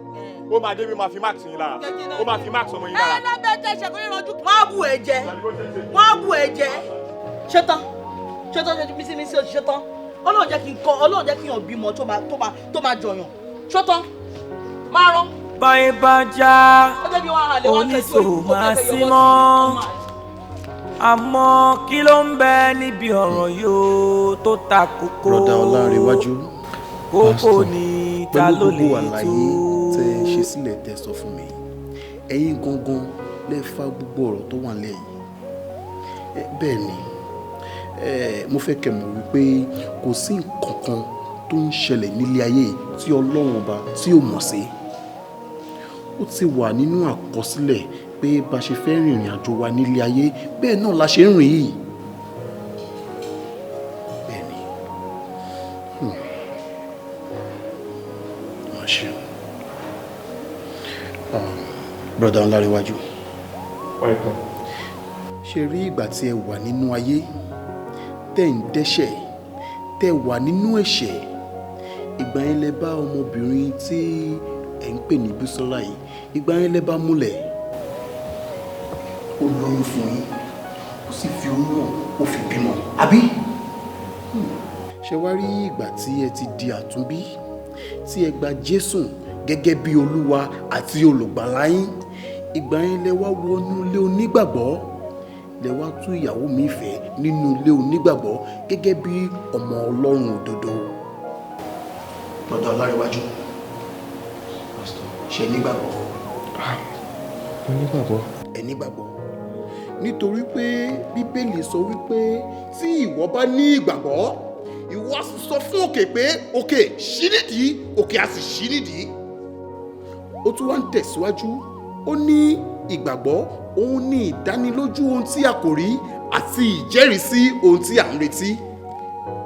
ó máa débi máa fi marks yín lára, ó máa fi marks ọmọ yín lára. Ẹ lábẹ́ jẹ́ ìṣẹ̀kùn ìrànjú. Wọ́n á bù ẹ jẹ, wọ́n á bù ẹ jẹ. Ṣetán ṣetán ṣe mísí mísí oṣù ṣetán. Ọlọ́run jẹ́ kí n kọ́, Ọlọ́run jẹ́ kí n yàn bímọ tó máa jọyàn. Ṣetán máa rán. Báyìí bá já oníṣòwò máa sí mọ́, àmọ́ kí ló ń bẹ níbi ọ̀rọ̀ yóò tó ta kókó? Brother Ọlárẹ̀wájú, kókó ni ta ló pẹ̀lú lè gbogbo àlàyé tú. tẹ́ ẹ ṣe sílẹ̀ tẹ́ sọ fún mi, ẹ̀yin gangan lẹ fa gbogbo ọ̀rọ̀ tó wà nílẹ̀ yìí. Bẹ́ẹ̀ ni, mo fẹ́ kẹ́ mọ̀ wípé kò sí nǹkan kan tó ń ṣẹlẹ̀ nílé ayé yìí tí Ọlọ́run ọba tí ò mọ̀ sí. Ó ti wà nínú àkọsílẹ̀ pé bá ṣe fẹ́ rìnrìn àjò wa nílé ayé, bẹ́ẹ̀ náà la ṣe ń rìn yìí. Bẹ́ẹ̀ ni. Má ṣe o. Brother Ọlárẹ̀wájú. Ṣe rí ìgbà tí ẹ wà nínú ayé, tẹ́ ń dẹ́ṣẹ̀, tẹ́ wà nínú ẹ̀ṣẹ̀, ìgbà yẹn lẹ bá ọmọbìnrin tí ẹ ń pè ní Bísọ́lá yìí, ìgbà yẹn lẹ bá múlẹ̀. Ó lóyún fún yín, ó sì fi oyún náà, ó fi bímọ, àbí? Ṣé wá rí ìgbà tí ẹ ti di àtúnbí, tí ẹ gba Jésù gẹ́gẹ́ bí Olúwa àti olùgbàlà yín, ìgbà yẹn lẹ wá wọnú ilé onígbàgbọ́, lẹ wá tún ìyàwó mi fẹ́ nínú ilé onígbàgbọ́ gẹ́gẹ́ bí ọmọ Ọlọ́run òdodo. Brother Ọlárẹ̀wájú, ṣe nígbàgbọ́? Mo nígbàgbọ́. Ẹ nígbàgbọ́. Nítorí pé Bíbélì sọ wípé tí ìwọ bá ní ìgbàgbọ́, ìwọ á sì sọ fún òkè pé òkè ṣí nídìí, òkè á sì ṣí nídìí. Ó tún wá ń tẹ̀síwájú, ó ní ìgbàgbọ́ òun ní ìdánilójú ohun tí a kò rí àti ìjẹ́rìísí ohun tí à ń retí.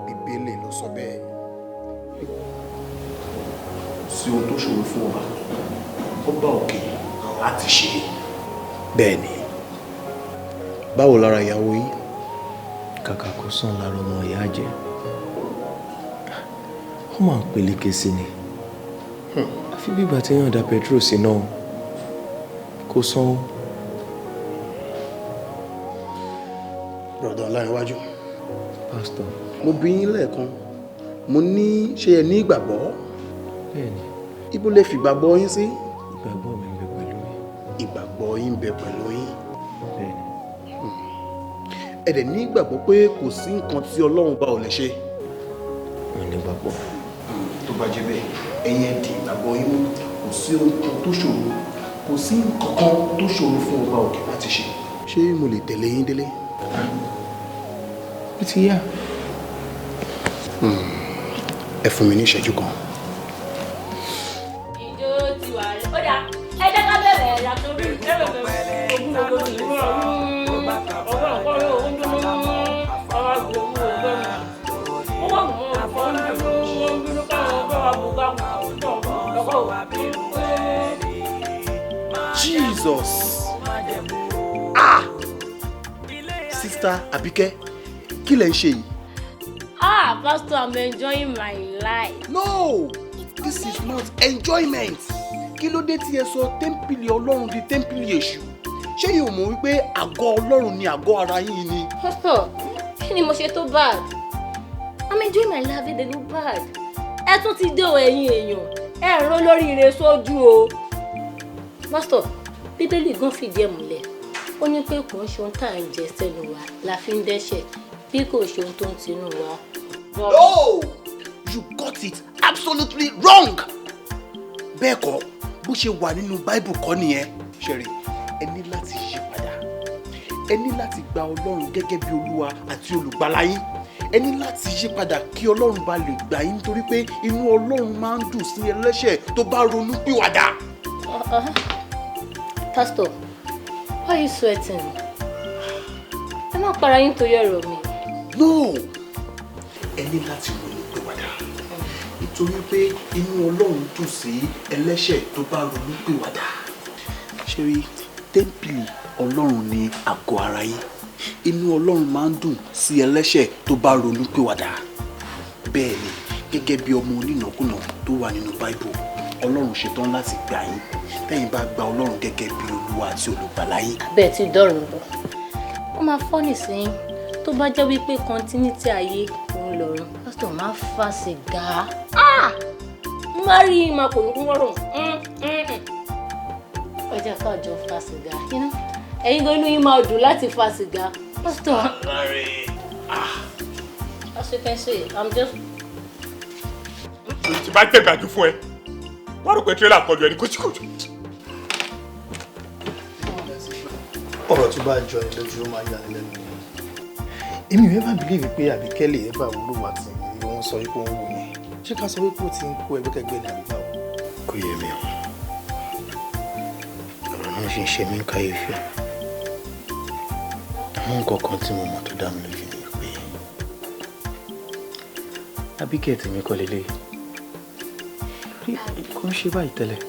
Bíbélì ló sọ bẹ́ẹ̀. Kò sí ohun tó ṣòro fún ọba, ọba òkè láti ṣe. Bẹ́ẹ̀ ni. Báwo lára ìyàwó yín? Kàkà kó sàn lára ọmọ ìyá jẹ, ó máa ń peléke sí ni. Àfi bí ìgbà tí èèyàn da petrol sí náà, kó sàn ó. Brother Ọlárẹ̀wájú. Pastor. Mo bi yín lẹ́ẹ̀kan, mo ní ṣé ẹ ní ìgbàgbọ́? Bẹ́ẹ̀ni. Ibo lẹ fi ìgbàgbọ́ yín sí? Ìgbàgbọ́ mi ń bẹ pẹ̀lú yín. Ìgbàgbọ́ yín ń bẹ pẹ̀lú yín. Bẹ́ẹ̀ni. Ẹ dẹ̀ ní ìgbàgbọ́ pé kò sí nǹkan tí Ọlọ́run bá ò lè ṣe. Mo ní ìgbàgbọ́. Tó bá jẹ́ bẹ́ẹ̀, ẹ̀yin ẹ di ìgbàgbọ́ yín mú. Kò sí ohun kan tó ṣòro, kò sí nǹkan kan tó ṣòro fún ọba òkè láti ṣe. Ṣé mo lè tẹ̀lé yín délé? Ó ti yá. Ẹ fún mi ní ìṣẹ́jú kan. Ìjó ti wà rẹ̀. Ó dà, ẹ jẹ́ ká bẹ̀rẹ̀ yàtọ̀ bí ẹ̀rọ ogún ogún ní ìmọ̀ ọgbọ́n ọgbọ́n ogún tó mọ́ ọmọ gbogbo ọgbọ́n mi. Ó wà mọ́ ọ̀fọ́ ń dúró wọ́n ń bínú káwọn bá wà bù ká lọ́kọ̀. Jesus! Ah! Sister Abike, kí lẹ ń ṣe yìí? Ah, Pastor, I'm enjoying my life. No! This is not enjoyment. Kí ló dé tí ẹ sọ tẹ́ḿpìlì Ọlọ́run di tẹ́ḿpìlì èṣù? Ṣé yóò mọ̀ wípé àgọ́ Ọlọ́run ni àgọ́ ara yín ni? Pastor, kí ni mo ṣe tó bad? I'm enjoying my life, it dey look bad. Ẹ tún ti dé o, ẹ̀yin èèyàn. Ẹ ń rán lórí ire sójú o. Pastor, Bíbélì gan fìdí ẹ̀ múlẹ̀. Ó ní pé kò ń ṣe ohun tá à ń jẹ sẹ́nu wa la fi ń dẹ́ṣẹ̀ bí kò ṣe ohun tó ń tinú wa. No! You got it absolutely wrong! Bẹ́ẹ̀ kọ́, bó ṣe wà nínú Báíbù kọ́ nìyẹn. Ṣẹ̀rí, ẹ ní láti yí padà, ẹ ní láti gba Ọlọ́run gẹ́gẹ́ bí Olúwa àti olùgbàlà yín. Ẹ ní láti yí padà kí Ọlọ́run bá lè gbà yín, nítorí pé inú Ọlọ́run máa ń dùn sí ẹlẹ́ṣẹ̀ tó bá ronú pìwàdà. Pastor, why are you sweating? Ẹ má para yín torí ọ̀rọ̀ mi. No, ẹ ní láti ronú pìwàdà, nítorí pé inú Ọlọ́run dùn sí ẹlẹ́ṣẹ̀ tó bá ronú pìwàdà. Ṣé rí, tẹ́ḿpìlì Ọlọ́run ní àgọ́ ara yín. Inú Ọlọ́run máa ń dùn sí ẹlẹ́ṣẹ̀ tó bá ronú pìwàdà. Bẹ́ẹ̀ ni, gẹ́gẹ́ bí ọmọ onínàkúnà tó wà nínú Báíbù, Ọlọ́run ṣetán láti gbà yín tẹ́yìn bá gba Ọlọ́run gẹ́gẹ́ bí Olúwa àti olùgbàlà yín. Abẹ́ ti dọ̀rùn bọ̀. Ó máa fọ́ nísìnyí tó bá jẹ́ wípé continuity ayé òun lọ́run. Pásítọ̀ máa fa sìgá. Má rí i máa kò ní rọrùn. Ọjà káàjọ fa sìgá. Ẹ̀yin gan inú yín máa dùn láti fa sìgá. Pásítọ̀. As you can see, I'm just. Tí bá gbẹ̀gbàjú fún ẹ, wọ́n rò pé tírélà kọlu ẹni kójíkójú. Ọ̀rọ̀ tó bá jọ ni lójú ó máa yani lẹ́nu. Èmi ò ever believe pé Àbíkẹ́ lè ever wúlò wà tí wọ́n sọ wípé òun wù yẹn. Ṣé ká sọ wípé ó ti ń kó ẹgbẹ́kẹ́gbẹ́ ní àbí báwo? Kò yé mi o. Ọ̀rọ̀ náà ṣì ń ṣe mí kàyéfì. Àmọ́ nǹkan kan tí mo mọ̀ tó dá mi lójú ni pé Àbíkẹ́ tèmi kọ́ lélẹ́yìí. Kò ń ṣe báyìí tẹ́lẹ̀.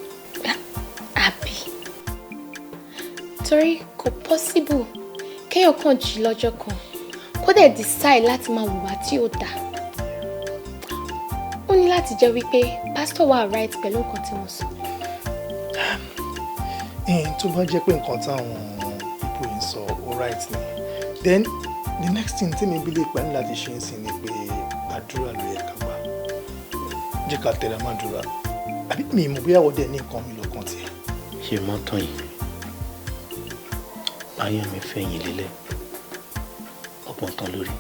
Àbí torí kò possible kéèyàn kàn jí lọ́jọ́ kan kó dẹ̀ decide láti máa hùwà tí ó dáa. Ó ní láti jẹ́ wípé pásítọ̀ wà right pẹ̀lú nǹkan tí wọ́n sọ. Tó bá jẹ́ pé nǹkan táwọn people yìí ń sọ ó right ni, then the next thing tí mi bí lè pa ní láti ṣe ń sìn ni pé àdúrà ló yẹ ká gbà. Jẹ́ ká tẹ̀lé àmàdúrà. Àbí mi mọ̀ bóyá wọ́n dẹ̀ ní nǹkan mi lọ́kàn tiẹ̀. Ṣé mọ́tò yìí ayọ̀ mi fẹ̀yìn lélẹ̀ ọgbọ̀n tán lórí.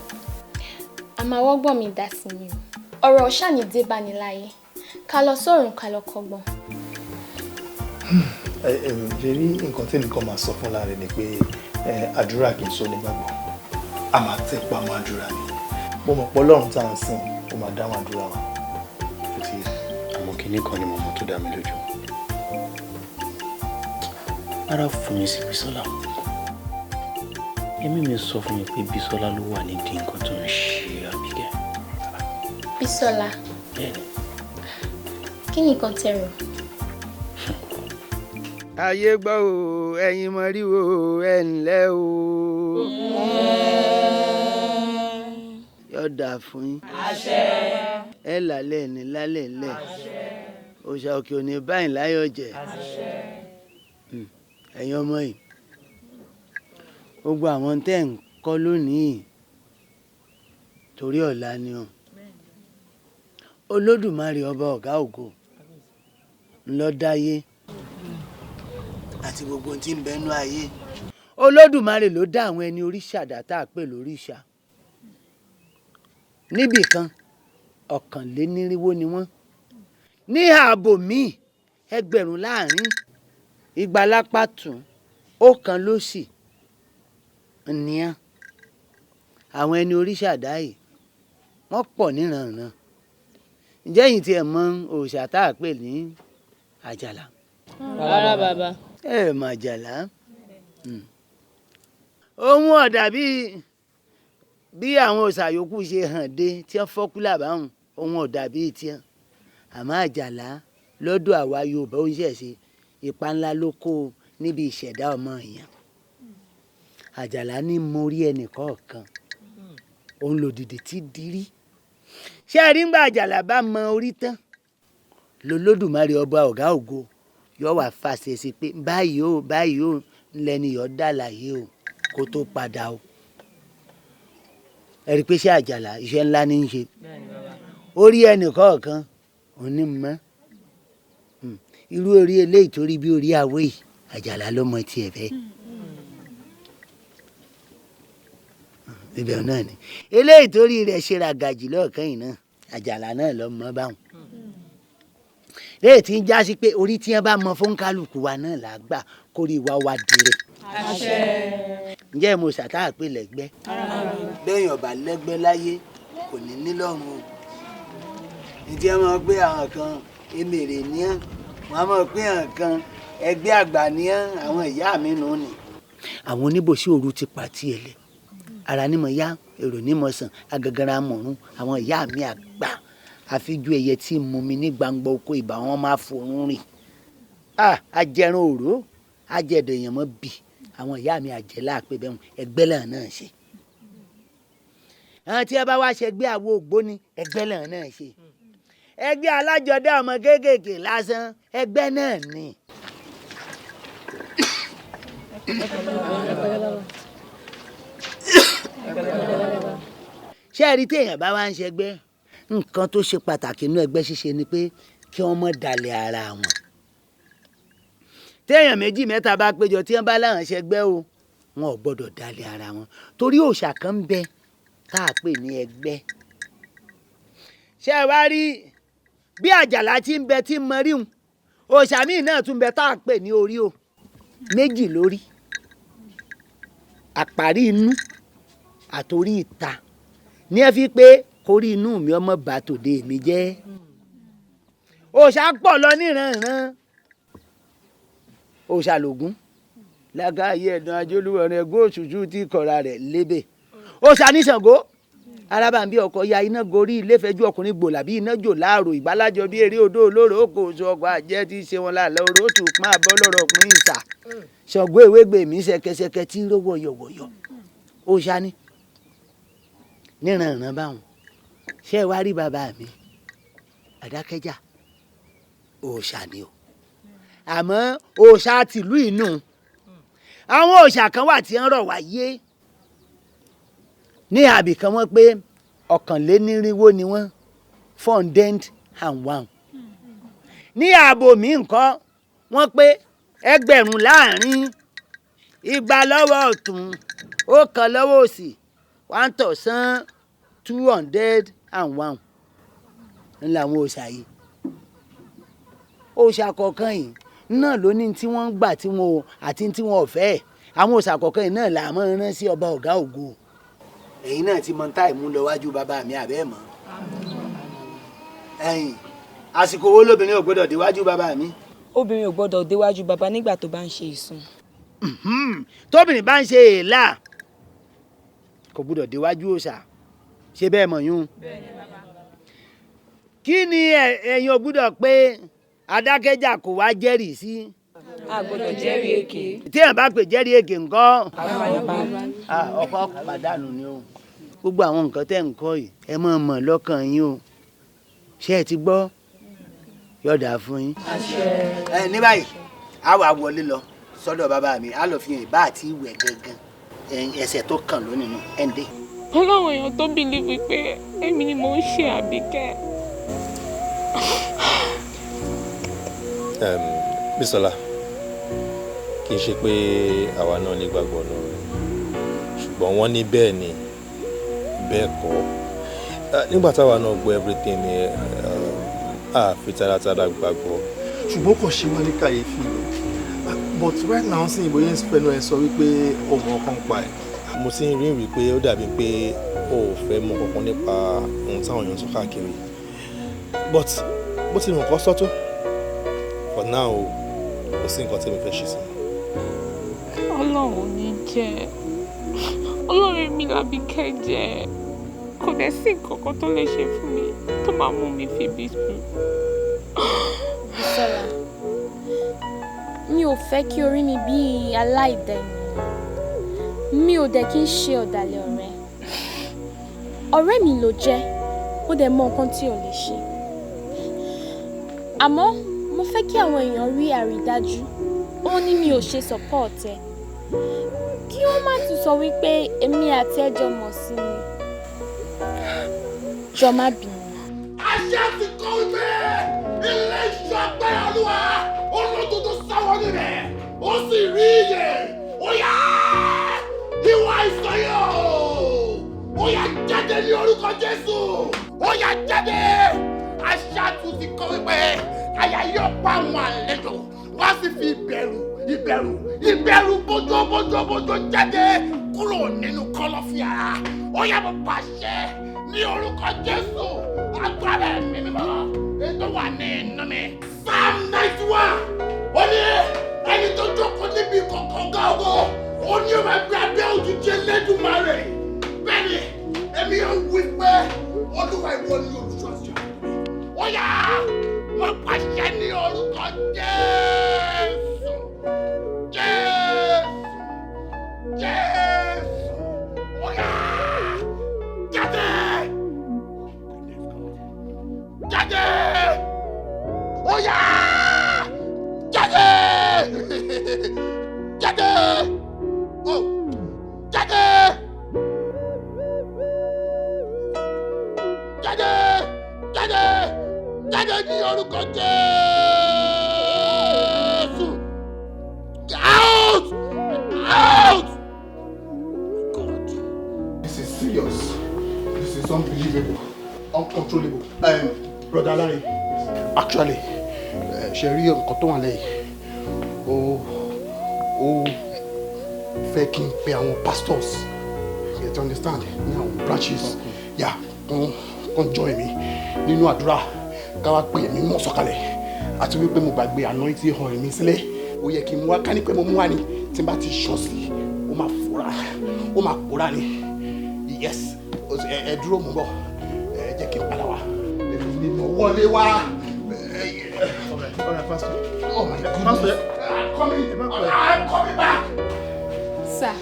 Àmọ́ àwọ̀gbọ̀n mi dá sí mi o. Ọ̀rọ̀ ṣàní dé bá ní láyé. Ká lọ sọ́run ká lọ kọ́gbọ́n. Ṣe rí nǹkan tí nǹkan máa sọ fún Láre ni pé àdúrà kì í sọ nígbàgbọ́. A máa tẹ́ pa mọ́ àdúrà ni. Mo mọ̀ pé Ọlọ́run tá à ń sìn ó máa dáhùn àdúrà wa. Àmọ́ kinní kan ni mo mọ̀ tó dá mi lójú. Ara fún mi sí Bísọ́lá. Ẹ̀mí mi sọ fún mi pé Bísọ́lá ló wà nídìí nǹkan tó ń ṣe Àbíkẹ́. Bísọ́lá. Bẹ́ẹ̀ni. Kí ni nǹkan tẹ́ rò? Ayé gbọ́ o, ẹ̀yin mọ̀ rí o, ẹ̀ ǹlẹ́ o. Yóò dáa fún yín. Ẹ lálẹ́ ní lálẹ́ lẹ̀. Òòṣà òkè òní báyìí láyọ̀ jẹ́. Ẹ̀yin ọmọ yìí, gbogbo àwọn tẹ́ ń kọ́ lónìí torí ọ̀la ni o. Olódùmarè ọba ọ̀gá ògo ńlọ dáyé àti gbogbo ohun tí ń bẹnu ayé. Olódùmarè ló dá àwọn ẹni oríṣà dá tá a pè lóríṣà. Níbì kan 220 ni wọ́n. Ní ààbò míì 1000 láàrin 200 lápá tún 1 lósì nìyẹn. Àwọn ẹni oríṣà dá yìí wọ́n pọ̀ níranran. Ǹjẹ́ ẹ̀yin tí ẹ mọ òòṣà tá a pè ní Àjàlá? Rárá bàbá. Ẹ mọ Àjàlá. Ohun ọ̀dà bí àwọn òòṣà yòókù ṣe hàn dé tí wọ́n fọ́kú làbáhùn, ohun ọ̀dà bíi tiẹ̀. Àmọ́ Àjàlá lọ́dọ̀ àwa Yorùbá ó ń ṣẹ̀ṣe ipa ńlá ló kó níbi ìṣẹ̀dá ọmọ èèyàn. Àjàlá ní mórí ẹnì kọ̀ọ̀kan, òun lòdìdí tí dirí. Ṣé ẹ rí ngbà Àjàlá bá mọ orí tán lolódùmarè ọba ọ̀gá ògo yóò wá fàṣẹ sí pé báyìí o báyìí o ńlẹ́ni yóò dà láyé o kó tó padà o. Ẹ rí i pé ṣé Àjàlá iṣẹ́ ńlá ní í ṣe. Orí ẹnì kọ̀ọ̀kan òun ní mọ́. Irú orí eléyìí torí bí orí àwọ̀ yìí Àjàlá ló mọ tiẹ̀ bẹ́ẹ̀. Ibẹ̀ náà ni eléyìí torí rẹ̀ ṣe ràgàjì lọ́ọ̀kan yìí náà Àjàlá náà ló mọ báwọn. Léyìí tí ń já sí pé orí tí wọ́n bá mọ fún kálukú wa náà là á gbà kórìí wa wá dire. Àṣẹ. Ǹjẹ́ mo ṣàtàwà pé lẹ́gbẹ́? Bẹ́ẹ̀ ọ̀bà lẹ́gbẹ́ láyé kò ní ní lọ́run o. Ǹjẹ́ wọ́n máa pé àwọn kan emèrè ní án, wọ́n máa pé àwọn kan ẹgbẹ́ àgbà ní án, àwọn ìyá mi nù ní. Àwọn oníbòsí òru ti pàtí ẹ̀ lẹ̀. Ara ní mo yá, èrò ní mo sàn, agagara mọ̀rún, àwọn ìyá mi àgbà. Àfijú ẹyẹ tí mú mi ní gbangba oko ìbà wọn máa forún rìn. Ajẹrun òró, ajẹdọ̀ èèyàn mọ́ bì. Àwọn ìyá mi àjẹ́ láàpẹ̀ bẹ́ẹ̀ ẹgbẹ́ lẹ́hìn náà ṣe. Àwọn tí ẹ bá wá ṣe ẹgbẹ́ àwo ògbóni ẹgbẹ́ lẹ́hìn náà ṣe. Ẹgbẹ́ alájọdá ọmọ kéékèèké lásán ẹgbẹ́ náà ni. Ṣé ẹ rí tí èèyàn bá wá ń ṣẹgbẹ́, nǹkan tó ṣe pàtàkì nínú ẹgbẹ́ ṣíṣe ni pé kí wọ́n má dalẹ̀ ara wọn. Téèyàn méjì mẹ́ta bá péjọ tí wọ́n bá láwọn ṣẹgbẹ́ o, wọn ò gbọ́dọ̀ dalẹ̀ ara wọn torí òòṣà kan ń bẹ tá a pè ní ẹgbẹ́. Ṣé ẹ wá rí bí àjàlá tí ń bẹ tí ń mọ ríhun, òòṣà míì náà tún bẹ tá a pè ní orí o, méjì lórí, àparí inú àtorí ìta ní ẹ fi pé kórí inú mi ọmọ bá tòde mi jẹ́. Òòṣà pọ̀ lọ níranran. Òòṣà lògún lákàáyé ẹ̀dùn ajólúwọ̀rin ẹ̀gún òṣùṣù tí kọ̀ra rẹ̀ lébè. Òòṣà ní Ṣàngó arábàǹbí ọkọ̀ ya iná gorí iléfẹ́jú ọkùnrin gbòòlà bí iná jò láàrò ìgbàlájọ bí eré odó olóró kò sọ ọkọ̀ àjẹ́ tí í ṣe wọn lálẹ́ oró tù pọ́n àbọ̀ lọ́rọ̀ ọkùnrin ìsà. Ṣàngó ewégbè mí ṣẹkẹṣẹkẹ tí ń ró wọ̀yọ̀wọ̀yọ̀. Òòṣà ní níranran báwọn. Ṣé ẹ wá rí bàbá mi Àdákẹ́jà? Òòṣà ni o, àmọ́ òòṣà tìlú inú àwọn òòṣà kan wà tí ń rọ̀ wá yé ní àbí kan wọ́n pé 401 ni wọ́n, 401. Ní ààbò mi nǹkan wọ́n pé 2,000 láàrin, 200 lọ́wọ́ ọ̀tún, 1 lọ́wọ́ òsì, 1,201 ń làwọn òòṣà yìí. Òòṣà kọ̀ọ̀kan yìí náà ló ní tí wọ́n ń gbà tí wọn ò àti tí wọn ò fẹ́. Àwọn òòṣà kọ̀ọ̀kan yìí náà là máa ń rán sí ọba ọ̀gá ògo. Ẹ̀yin náà ti mọ táì mú lọ wájú bàbá mi àbẹ́ mọ́. Ẹ̀yin àsìkò wo lóbìnrin ò gbọ́dọ̀ déwájú bàbá mi? Obìnrin ò gbọ́dọ̀ déwájú bàbá nígbà tó bá ń ṣe ìsun. Tóbìnrin bá ń ṣe èélá kò gbọ́dọ̀ déwájú òòṣà, ṣé bẹ́ẹ̀ mọ̀ yún? Kí ni ẹ̀yin ò gbọ́dọ̀ pé Adákẹ́jà kò wá jẹ́rìí sí? A gbọ́dọ̀ jẹ́rìí èké. Tí èèyàn bá pè jẹ́rìí èké ńkọ́? Ọkọ pàdánù ni o. Gbogbo àwọn nǹkan tẹ́ ń kọ́ yìí ẹ máa mọ̀ lọ́kàn yín o. Ṣé ẹ ti gbọ́? Yọ̀dà fún yín. Ẹ ní báyìí, a wà wọlé lọ sọ́dọ̀ bàbá mi, a lọ fi hàn bá àti ìwẹ̀ gangan ẹsẹ̀ tó kàn lónìí nù ẹ̀ ń dé. Pẹ̀lú àwọn èèyàn tó bìlíìfù pé èmi ni mò ń ṣe Àbíkẹ́. Bísọ́lá, kì í ṣe pé àwa náà ní gbàgbọ́ náà rẹ̀, ṣùgbọ́n wọ́n ní bẹ́ẹ̀ ni bẹ́ẹ̀ kọ́. Nígbà táwa náà gbọ́ everything ni a fi taratara gbàgbọ́. Ṣùgbọ́n kò ṣe wá ní kàyéfì ni, but right now sí ìbòye ń fẹnu ẹ sọ wípé o mọ ọkàn pa ẹ. Mo ti ń rí rí pé ó dàbí pé o ò fẹ́ mọ kankan nípa ohun táwọn èèyàn ń sọ káàkiri, but bó ti mọ̀ kọ́ sọ́tún for now kò sí nǹkan tí mo fẹ́ ṣe sí. Ọlọ́run ò ní jẹ́, Ọlọ́run mi l'Àbíkẹ́ jẹ́, kò dẹ̀ sí nǹkan kan tó lè ṣe fún mi tó máa mú mi fi bí sùn. Bísọ́lá, mi ò fẹ́ kí o rí mi bí aláìdẹ̀yìn, mi ò dẹ̀ kí n ṣe ọ̀dàlẹ̀ ọ̀rẹ́. Ọ̀rẹ́ mi ló jẹ́, ó dẹ̀ mọ nǹkan tí ò lè ṣe. Àmọ́ mo fẹ́ kí àwọn èèyàn rí àrídájú, ó ní mi ò ṣe support ẹ. Kí wọ́n má tún sọ wípé èmi àti ẹ jọ mọ̀ sí mi. Jọ má bínú. Àṣẹ ti kọ́ wípé ilé iṣẹ́ agbára Olúwa olódodo sáwọ́ níbẹ̀, ó sì rí iyè. Ó yá ìwà ìsọyọ̀, ó yá jáde ní orúkọ Jésù, ó yá jáde. Àṣà tún ti kọ́ wípé Àyà yóò pa àwọn àlejò, wọ́n á sì fi ìbẹ̀rù ìbẹ̀rù ìbẹ̀rù bójó bójó bójó jáde kúrò nínú kọ̀lọ̀fín ara. Ó yá, mo pàṣẹ ní orúkọ Jésù, agbára ẹ̀mí mímọ́ ètò wà ní inú mi. Psalm 91, ó ní ẹni tó jókòó níbi kọ̀kọ̀ gágó, ó ní ó máa gbé abẹ́ òjìji Ẹlẹ́dùmarè. Bẹ́ẹ̀ni, èmi yóò wí pé, Olúwa, ìwọ ni olùṣọ́ àti àgùntàn mi. Ó yá, mo pàṣẹ ní orúkọ Jésù, Jésù, Jésù, ó yá, jáde, jáde, ó yá, jáde, jáde, ó jáde, jáde, jáde, jáde ní orúkọ Jésù, out, out. This is serious. This is unbelievable. Uncontrollable. Brother Larry, actually, ṣe rí nǹkan tó wà lẹ́yìn. Ó fẹ́ kí n pe àwọn pastors. You to understand? Ní àwọn branches. Yeah, kan join mi nínú àdúrà, ká wá pè mí mọ̀ sọ̀kalẹ̀. Àti wípé mo gbàgbé anointing oil mi sílẹ̀. Ó yẹ kí n mú wá, ká ní pé mo mú wá ni. Tí n bá ti ṣọ́ sí, ó máa fòrá, ó máa pòórá ni. Yes, ẹ dúró, mú bọ̀, ẹ jẹ́ kí n padà wá. Èmi ni mo wọlé wá. All right, Pastor. Oh my goodness. Pastor, I'm coming. I'm coming back. Sir,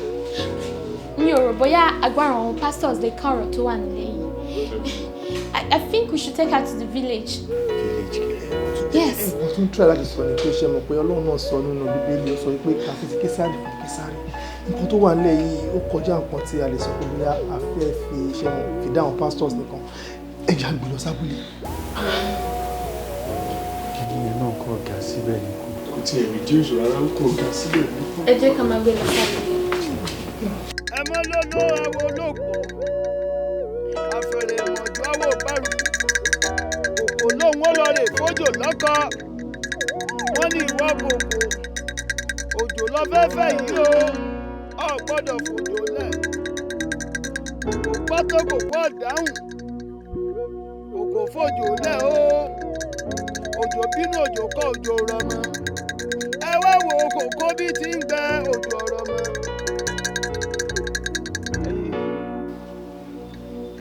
mi ò rò bóyá agbára àwọn pastors lè ká ọ̀rọ̀ tó wà nílẹ̀ yìí. I think we should take her to the village. Yes. Nǹkan tó ń try láti sọ ni pé, ṣe mọ̀ pé Ọlọ́run náà sọ nínú Bíbélì, ó sọ pé ká fi ti Késàrì fún Késàrì. Nǹkan tó wà nílẹ̀ yìí, ó kọjá nǹkan tí a lè sọ pé bóyá a fẹ́ fi ṣe mọ̀ fi dá àwọn pastors nìkan. Ẹ jẹ́ á gbé lọ sábúlé. Kìnìún yẹn náà kọ́ ga síbẹ̀ ni, kò tiẹ̀ reduce rárá, ó kọ́ ga síbẹ̀ ni. Ẹ jẹ́ ká máa gbé lọ sábúlé. Ẹ mọ́ lọ́lọ́ àwọn olóògbò àfẹ̀rẹ̀ ìmọ̀jú àwọ̀ bárù kòkò lóhùn ó lọ rè fójò lọ́kọ. Wọ́n ní ìwọ kòkò, òjò lọ́fẹ́fẹ́ yìí o, ò gbọ́dọ̀ fòjò lẹ̀. Kòkò pátó, kòkò ọ̀dáhùn, kòkò fòjò lẹ̀ o. Òjò bínú, òjò kọ́, òjò rọ̀ mọ́. Ẹ wá wo kòkó bí ti ń gbẹ, òjò rọ̀ mọ́.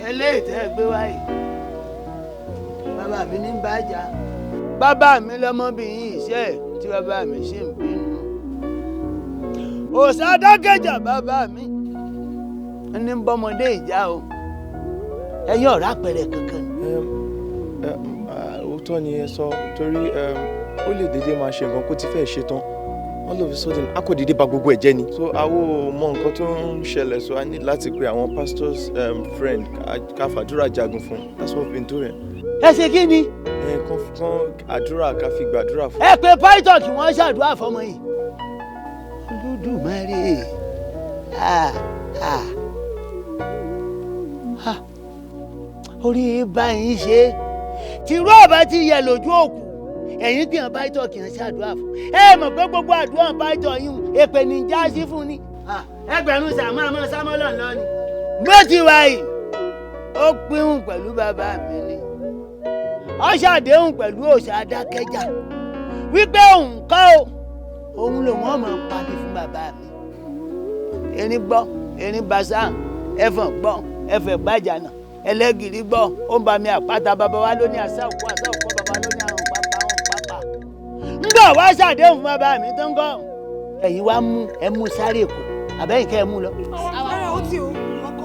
Eléyìí tẹ́ ẹ gbé wáyé, bàbá mi ní bá jà. Bàbá mi lọ́mọbìnrin iṣẹ́ tí bàbá mi ṣe ń bínú. Òòṣà dákẹ́jà bàbá mi ní bọ́mọdé ìjà o. Ẹ̀yin ọ̀rá àpẹẹrẹ kankan. Òótọ́ ni ẹ sọ, torí ó lè dédé máa ṣe nǹkan kó ti fẹ́ ṣe tán, all of a sudden a kò dédé bà gbogbo ẹ̀ jẹ́ ni. So àwa ò mọ nǹkan tó ń ṣẹlẹ̀, so a ní láti pe àwọn pastors friend ká fàdúrà jagun fún. That's what we've been doing. Ẹ ṣe kí ni? Ẹ kàn àdúrà, ká fi gbàdúrà fún. Ẹ pé pásítọ̀ kí wọ́n ṣàdúrà fọmọ yìí. Olódùmarè, ah ah ah, orí báyìí ṣe tìrú ọba ti yẹ lójú òkú. Ẹ̀yin kì í pásítọ̀ kì í ṣàdúrà fún. Ẹ mọ̀ pé gbogbo àdúrà pásítọ̀ yìí, èpè ní já sí fún ni. Ẹgbẹ̀rún sàmọ́ àmọ́ sámọ́lọ̀ ńlọ ni. Bó ti wà yìí, ó pínhùn pẹ̀lú bàbá mi ni. Ó ṣàdéhùn pẹ̀lú òòṣà adákẹ́jà wípé òun kọ́ o, òun lòun ọmọ pàbí fún bàbá mi. Erin gbọ́, erin basá, ẹfọ̀n gbọ́, ẹfẹ̀ gbàjànà, ẹlẹ́gìrì gbọ́, ó ń ba mi àpáta. Bàbá wa ló ní àṣà òkú, àṣà òkú, bàbá ló ní àrùn pápá, àrùn pápá. Ń bọ̀ wá ṣàdéhùn fún bàbá mi tó ń kọ́. Ẹ̀yin wá mú ẹ mú sáré èkó, àbẹ́yìn kẹ́ ẹ mú lọ. Ara ó ti o, ọkọ.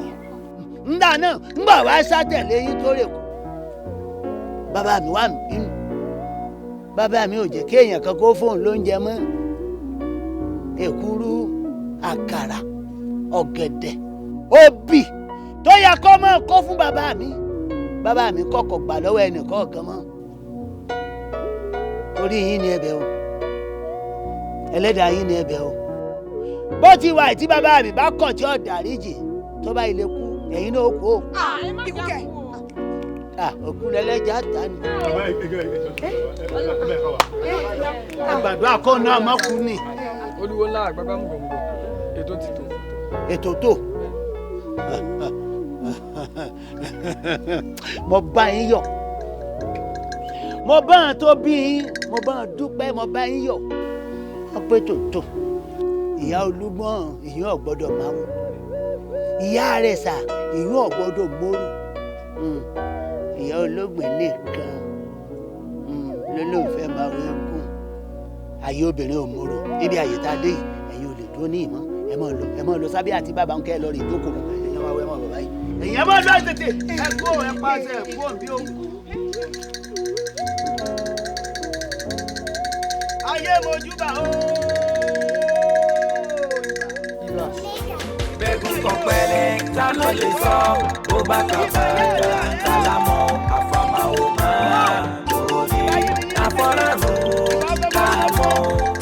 Ńgbà náà ń bọ̀ wá sátẹ̀lé yín tó rè kó. Bàbá mi wà ń bínú. Bàbá mi ò jẹ́ kéèyàn kan kó fóun lóúnjẹ mọ́. Èkúrú, àkàrà, ọ̀gẹ̀dẹ̀, obì tó yẹ kó máa kó fún bàbá mi, bàbá mi kọ́kọ́ gbà lọ́wọ́ ẹnì kọ̀ọ̀kan mọ́. Orí yín ni ẹ̀bẹ̀ o, ẹlẹ́dàá yín ni ẹ̀bẹ̀ o. Bó ti wà tí bàbá mi bá kọ̀ tí ò dáríjì, tó bá ilé kú, ẹ̀yin náà kú o. Ikú kẹ̀. Òkú lẹ́lẹ́jà ta ni. Àgbàdo àkọ́ náà má kú ni. Olúwo ńlá àgbàgbà mùgọ̀mùgọ̀, ètò ti tò. Ètò tó. Mo bá yín yọ̀. Mo bá yín tó bí yín, mo bá yín dúpẹ́, mo bá yín yọ̀. Wọ́n pé tòótọ́. Ìyá Olúgbọ́n ìyá ò gbọ́dọ̀ máa wò. Ìyá rẹ̀ sà ìyá ò gbọ́dọ̀ mórù. Ìyá olóògbé nìkan lólùfẹ́ máa wé kún. Ayé obìnrin ò mórò. Ibi àyè tá a dé yìí, ẹ̀yin ò lè dúró ní ìmọ̀. Ẹ máa lọ sábẹ́ àti bàbá ń kẹ́ ẹ lọ rí ìjókòó. Ẹ̀yin máa wọ ẹ máa bọ̀ báyìí. Ẹ̀yin ẹ máa lọ tètè. Ẹ kó ẹ pàṣẹ ẹ kó bí o. Ayé mojúbà o. Bẹ́gùn kan pẹ̀lẹ́ ta ló lè sọ bó bá kà bàjá ta la mọ̀ àfàmàwò máa lórí àfọlọ́run ká mọ̀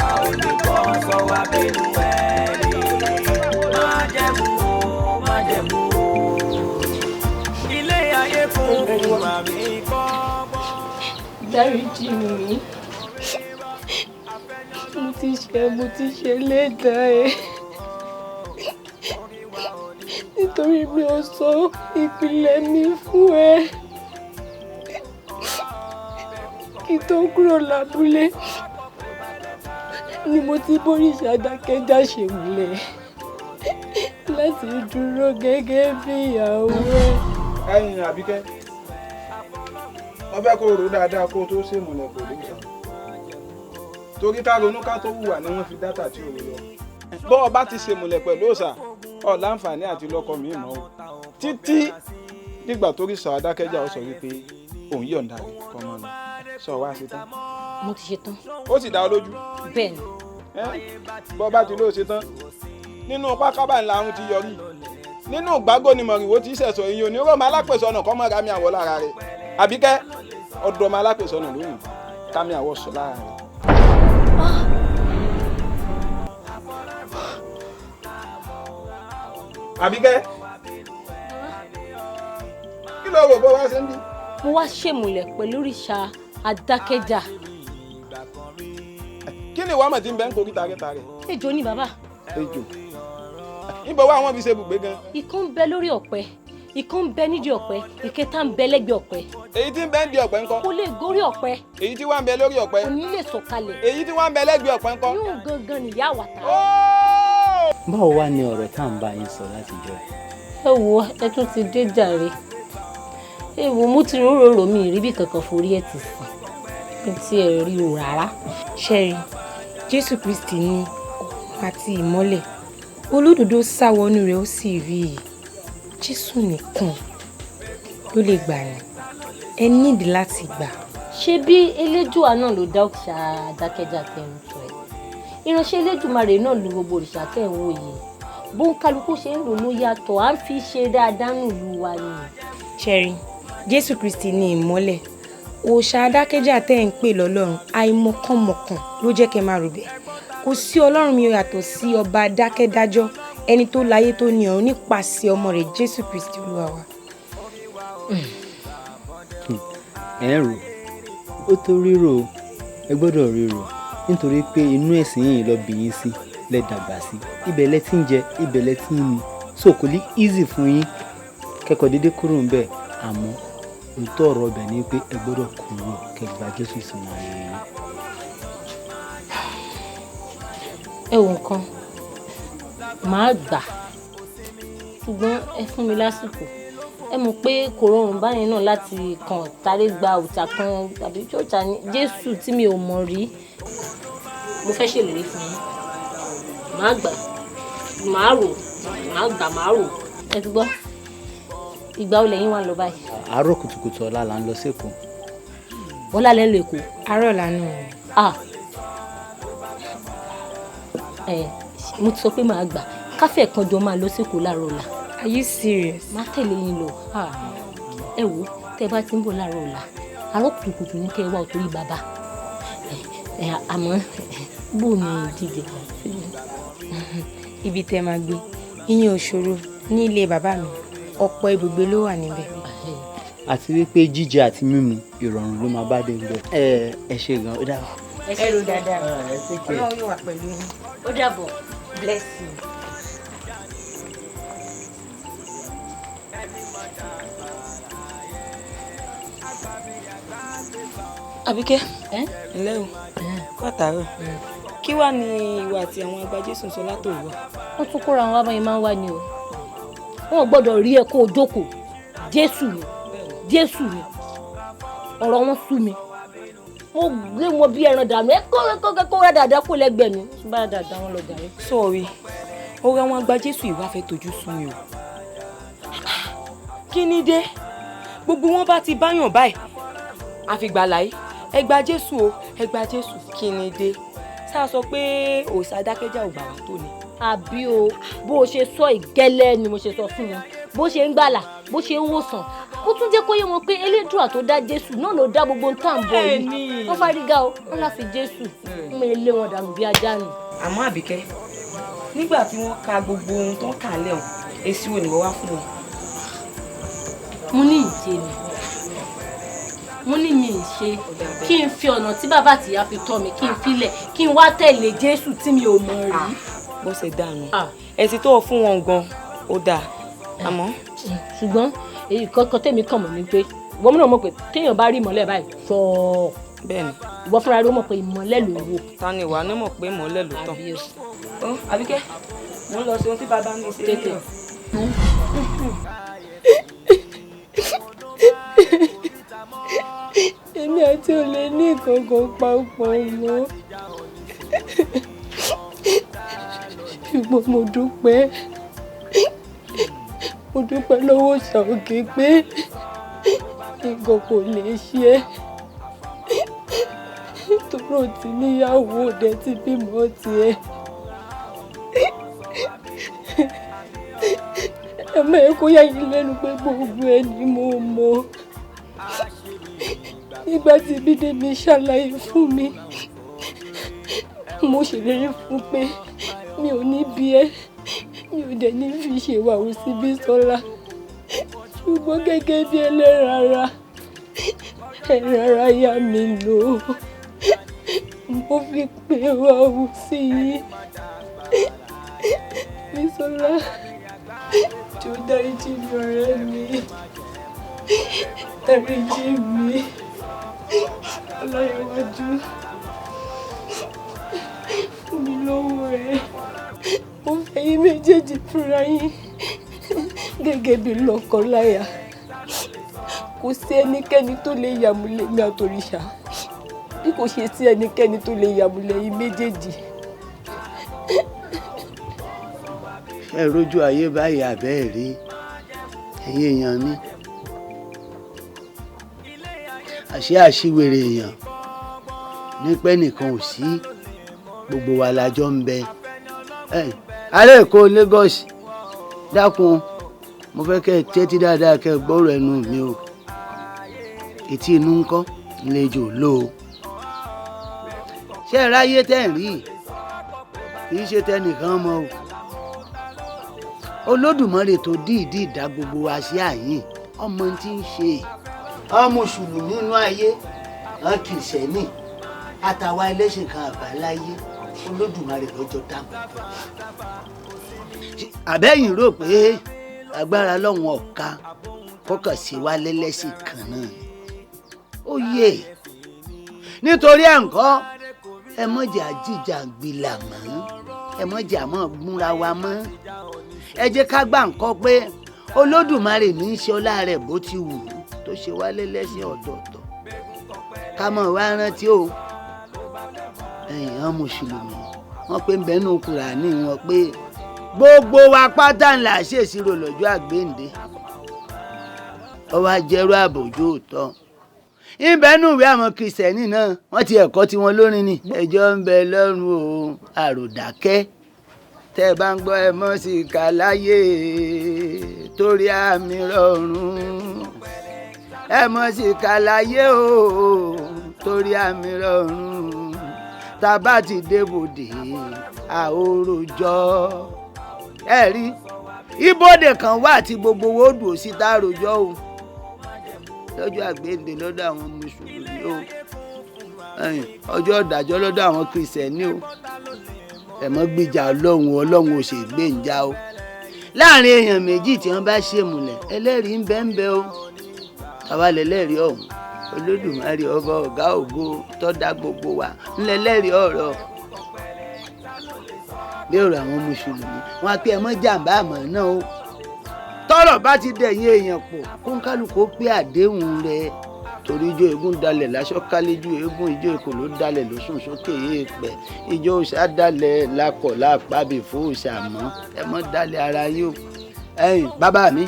a ò lè bọ́ sọ wá bínú ẹni má jẹ̀mú o má jẹ̀mú o ilé ayé kún fún màmí kọ́ bọ́. Dáríjì mi, mo ti ṣe lẹ́dàá ẹ̀. Nítorí mi ò sọ ìpìlẹ̀ mi fún ẹ. Kí tó kúrò lábúlé ni mo ti bóríṣà Adákẹ́jà ṣèmùlẹ̀ láti dúró gẹ́gẹ́ bí ìyàwó ẹ. Ẹ̀yin Àbíkẹ́, wọ́n fẹ́ kó rò dáadáa kó tó ṣèmùlẹ̀ pẹ̀lú ìṣàn. Torí ká ronú ká tó hùwà ni wọ́n fi dátà tí ò lọ. Bọ́ ọ bá ti ṣèmùlẹ̀ pẹ̀lú òòṣà, ọ láǹfààní àti lọ́kọ mi mọ́ o títí dìgbà tó rí sọ Adákẹ́jà ó sọ wípé òun yọ̀ǹda rẹ̀ kọ́ mọ́ lọ sọ wá ṣe tán. Mo ti ṣe tán. Ó sì dá ọ lójú. Bẹ́ẹ̀ ni. Bọ́ bá ti lóò ṣe tán nínú pákábà ńlá àrùn ti yọrí nínú gbágò ni mọ̀rìnwó ti ṣẹ̀sọ̀ ìyẹn onírọ̀mọ́ alápèsè ọ̀nà kọ́ mọ́ ra mi àwọ̀ lára rẹ̀ Àbíkẹ́ ọ̀dọ́mọ alápèsè ọ̀nà lónìí ká mi àwọ̀ sọ lára rẹ̀. Àbíkẹ́, kí ló rò bó wá ṣe ń bí? Mo wá ṣèmùlẹ̀ pẹ̀lú òrìṣà Adákẹ́jà. Kí ni ìwà mọ̀ tí ń bẹ́ ń korí tarẹ́tarẹ́? Ejò ni bàbá. Ejò. Níbo wá wọ́n fi ṣe ibùgbé gan? Ìkan ń bẹ lórí ọ̀pẹ, ìkan ń bẹ nídìí ọ̀pẹ, ìkẹta ń bẹ lẹ́gbẹ̀ẹ́ ọ̀pẹ. Èyí tí ń bẹ nídìí ọ̀pẹ ńkọ́? Kò lè gorí ọ̀pẹ. Èyí tí wá ń bẹ lórí ọ̀pẹ. Kò ní lè sọ̀kalẹ̀. Èyí tí wá ń bẹ lẹ́gbẹ̀ẹ́ ọ̀pẹ ńkọ́? Yóò gangan nìyá àwàtà. Báwo wá ni ọ̀rọ̀ tá à ń bá yín sọ látijọ́ ẹ̀? Ẹ wo ẹ tún ti dé jàre. Ẹ wo mo ti róró mi ìrírí kankan forí ẹ̀ ti sìn. Mi ti ẹ̀ rí o rárá. Ṣẹ́rí, Jésù Kristi ní ọ̀run àti ìmọ́lẹ̀. Olódodo sá wọnú rẹ̀ ó sì rí i. Jésù nìkan ló lè gbà ní. Ẹ nídìí láti gbà. Ṣé bí Elédùà náà ló dá òrìṣà Adákẹ́jà tẹ̀ ń sọ ẹ̀? Ìránṣẹ́ Elédùmarè náà lu gbogbo òrìṣà tẹ̀ ń wò yìí. Bó ń kálukú ṣe ń lò ló yàtọ̀, à ń fi ṣe dáadáa nílùú wa ni. Ṣẹ́rí, Jésù Kristi ní ìmọ́lẹ̀. Òòṣà Adákẹ́jà tẹ́ ń pè lọ́lọ́run àìmọ̀kànmọ̀kàn ló jẹ́ kẹ́ máa rò bẹ́ẹ̀. Kò sí ọlọ́run mi yàtọ̀ sí ọba adákẹ́dájọ́ ẹni tó láyé tó ní ọ̀run nípasẹ̀ ọmọ rẹ̀ Jésù Kristi Olúwa wa. Ẹ ń rò ó tó ríro, ẹ gbọ́dọ̀ ríro nítorí pé inú ẹ̀sìn yìí lọ bí yín sí lẹ dàgbà sí, ibẹ̀ lẹ ti ń jẹ, ibẹ̀ lẹ ti ń mu, so kò ní easy fún yín kẹ́kọ̀ọ́ déédéé kúrò ń bẹ̀. Àmọ́ òótọ́ ọ̀rọ̀ ọbẹ̀ ni pé ẹ gbọ́dọ̀ kúrò kẹ́ gba Jésù sínú ayé yín. Ẹ wò nǹkan, màá gbà, ṣùgbọ́n ẹ fún mi lásìkò. Ẹ mọ̀ pé kò rọrùn báyẹn náà láti kàn táré gba òòṣà kan tàbí ṣọ́ọ̀ṣà ní Jésù tí mi ò mọ̀ rí. Mo fẹ́ ṣèlérí fún yín. Màá gbà, màá rò, màá gbà, màá rò. Ẹ ti gbọ́, ìgbà wo lẹ̀yin wá ń lọ báyìí? Àárọ̀ kùtùkùtù ọ̀la là ń lọ sÉkòó. Ọ̀la lẹ́ ń lọ Èkó? Àárọ̀ ọ̀la náà. Ah! Ẹ mo ti sọ pé màá gbà, káfíẹ̀ kan jọ máa lọ sÉkòó láàárọ̀ ọ̀la. Are you serious? Má tẹ̀lé yín lọ. Ẹ wo tẹ́ bá ti ń bọ̀ láàárọ̀ ọ̀la, àárọ̀ kùtùkùtù ní kẹ́ ẹ wá ò torí bàbá. Àmọ́ bó ni jíjẹ? Ibi tẹ́ máa gbé, ìyẹn ò ṣòro ní ilé bàbá mi, ọ̀pọ̀ ibùgbé ló wà níbẹ̀. Àti wípé jíjẹ àti mímu ìrọ̀rùn ló máa bá dé ń bẹ̀. Ẹ ṣe gan, ó dàbọ̀. Ẹ ṣe dáadáa, Ọlọ́run yóò wà pẹ̀lú yín. Ó dàbọ̀. Bless you. Àbíkẹ́, ǹlẹ́ o, kó àtàárọ̀. Kí wàá ní ìwà àti àwọn agbájésùn sọ látòwúrọ̀? Wọ́n tún kóra àwọn abáyé máa ń wá ni o. Wọn ò gbọ́dọ̀ rí ẹ kó o jókòó. Jésù ni, Jésù ni, ọ̀rọ̀ wọn sú mi. Mo lé wọn bí ẹran dànù, ẹ kó kó kó dáadáa kó lẹ́gbẹ̀ẹ́ mi, bá dáadáa wọn lọ jàre. Sọ̀rí, ọ̀rọ̀ àwọn agbájésù ìwà fẹ́ tojú sú mi o. Kí ni dé? Gbogbo wọn bá ti báyàn báyìí, àfìgbà láyé, ẹ gba Jésù o, ẹ gba Jésù, kí ni dé? Sáà sọ pé òòṣà dákẹ́jà ò gbà wá tó ni. Àbí o, bó o ṣe sọ ìgẹ́lẹ́ ni mo ṣe sọ fún wọn, bó ṣe ń gbàlà, bó ṣe ń wòsàn, ó tún jẹ́ kó yé wọn pé Elédùà tó dá Jésù náà ló dá gbogbo nǹkan bọ̀ yìí. Wọ́n fárígá o, wọ́n láfi Jésù ń lé wọn dànù bí ajá nù. Àmọ́ Àbíkẹ́, nígbà tí wọ́n ka gbogbo ohun tó ń kà lẹ́hùn, èsì wo ni wọ́n wá fún wọn? Mo ní ìṣe ni, mo ní mi ṣe kí n fi ọ̀nà tí bàbá àtìyá fi tọ́ mi kí n filẹ̀ kí n wá tẹ̀lé Jésù tí mi ò mọ̀ rí. Bó ṣe dànù ẹ̀sìn tó fún wọn gan ó dáa àmọ́. Ṣùgbọ́n èyí kọ́kọ́ tèmi kàn mọ̀ ni pé ìwọ náà mọ̀ pé téèyàn bá rí ìmọ́lẹ̀ báyìí sọ̀ọ́. Bẹ́ẹ̀ni. Ìwọ fúnra rẹ ó mọ̀ pé ìmọ́lẹ̀ ló wò. Ta ni ìwà náà mọ̀ pé ìmọ́lẹ̀ ló tàn. Ó Àbíkẹ́, mò ń lọ sí ohun tí bàbá mi ṣe Tètè. Èmi àti olè ní nǹkan papọ̀ mọ́, ṣùgbọ́n mo dúpẹ́, mo dúpẹ́ lọ́wọ́ Òòṣà òkè pé nǹkan kò lè ṣe é, tóró ti níyàwó òde ti bímọ tiẹ̀. Ẹ má ẹ kó yà yín lẹ́nu pé gbogbo ẹ ni mo mọ̀. Nígbà tí Bídèmí ṣàlàyé fún mi, mo ṣèlérí fún pé mi ò ní bí ẹ, mi ò dẹ̀ ní fi ṣèwàhù sí Bísọ́lá. Ṣùgbọ́n gẹ́gẹ́ bí ẹlẹ́ran ara, ẹran ara yá mi lò ó. Mo fi pé wàhù sí i. Bísọ́lá, jọ̀ọ́ dáríjì mi ọ̀rẹ́ mi, dáríjì mi. Ọláyíwájú, fún mi lọ́wọ́ ẹ. Mo fẹ́ yín méjèèjì fúnra yín gẹ́gẹ́ bí lọ́kọláya. Kò sí ẹnikẹ́ni tó lè yàmúlẹ̀ mi àtòrìṣà bí kò ṣe sí ẹnikẹ́ni tó lè yàmúlẹ̀ yín méjèèjì. Ẹ rójú ayé báyìí àbẹ́ ẹ̀ rí ẹ̀yin èèyàn mi, àṣé àṣìwèrè èèyàn nípẹ́ nìkan ò sí, gbogbo wa la jọ ń bẹ. Ará Èkó Lagos, dákun, mo fẹ́ kẹ́ ẹ tẹ́tí dáadáa kẹ́ ẹ gbọ́rọ̀ ẹnu mi o. Etí inú ń kọ́ ńlẹ́jọ́ lò ó. Ṣé ẹ ráyé tẹ́ ẹ̀ rí? Kì í ṣe tẹnìkan mọ́ o. Olódùmarè tó dìídì dá gbogbo wa sí àyín, ọmọ tí ń ṣe àwọn mùsùlùmí nínú ayé, àwọn kìrìsìtẹ́nì àtàwa ẹlẹ́sìn kan àbáláyé, Olódùmarè lọ́jọ́ dá gbogbo. Àbẹ́yìn rò pé agbára lọ́hùn ọ̀ka kọ́kàn sí wa lẹ́lẹ́sìn kan náà ni. Ó yẹ nítorí ẹ̀ ńkọ́, ẹ mọ̀jà jíjàngbìlà mọ́, ẹ mọ̀jà mọ́ múra wa mọ́. Ẹ jẹ́ ká gbà ńkọ́ pé Olódùmarè ní í ṣe ọlá rẹ̀ bó ti wù ú tó ṣe wá lẹ́lẹ́sìn ọ̀tọ̀ọ̀tọ̀. Ká mọ̀ wá rántí o, ẹ̀yin àwọn mùsùlùmí wọ́n pé ń bẹ́nu Kùránì wọn pé gbogbo wa pátá ńlá ṣèṣirò lọ́jọ́ àgbéǹde. Ó wá jẹ́rú àbòjú òótọ́. Ìbẹ́nu ìwé àwọn kìrìsìtẹ́nì náà wọ́n ti ẹ̀kọ́ tiwọn lórin ni. Ẹjọ́ ń bẹ lọ́rùn o, àròdákẹ́. Tẹ́ ẹ bá ń gbọ́ ẹ mọ́ sí kà láyé torí àmì rọrùn. Ẹ mọ́ sí kà láyé o torí àmì rọrùn. Tá a bá ti débòde àórojọ́. Ẹ rí ibodè kan wà tí gbogbo owó dùn sí tá a rojọ́ o. Lọ́jọ́ àgbéǹde lọ́dọ̀ àwọn mùsùlùmí o, ọjọ́ ìdájọ́ lọ́dọ̀ àwọn kìrìsìtẹ́nì o. Ẹ mọ́ gbìjà Ọlọ́run, Ọlọ́run ò ṣe gbéǹjà o. Láàrin èèyàn méjì tí wọ́n bá ṣèmùlẹ̀, ẹlẹ́rìí ń bẹ ń bẹ o. Àwa lẹlẹ́rìí ọ̀hún, Olódùmarè ọba ọ̀gá ògo tó dá gbogbo wa ńlẹ́lẹ́rìí ọ̀rọ̀. Bí ọ̀rọ̀ àwọn mùsùlùmí, wọn á pé ẹ mọ́ jàǹbá àmọ́ náà o. Tọ́rọ̀ bá ti dẹ̀yìn èèyàn pọ̀, kó ń kálukú pé àdéhùn rẹ̀. Torí ijó eégún dalẹ̀ láṣọ káléjú eégún, ijó èkó ló dalẹ̀ ló sùn sókè èèpẹ̀, ijó òòṣà dalẹ̀ lakọ̀ lápábì fún òòṣà mọ́. Ẹ mọ́ dalẹ̀ ara yín o. Ẹ̀yin bàbá mi,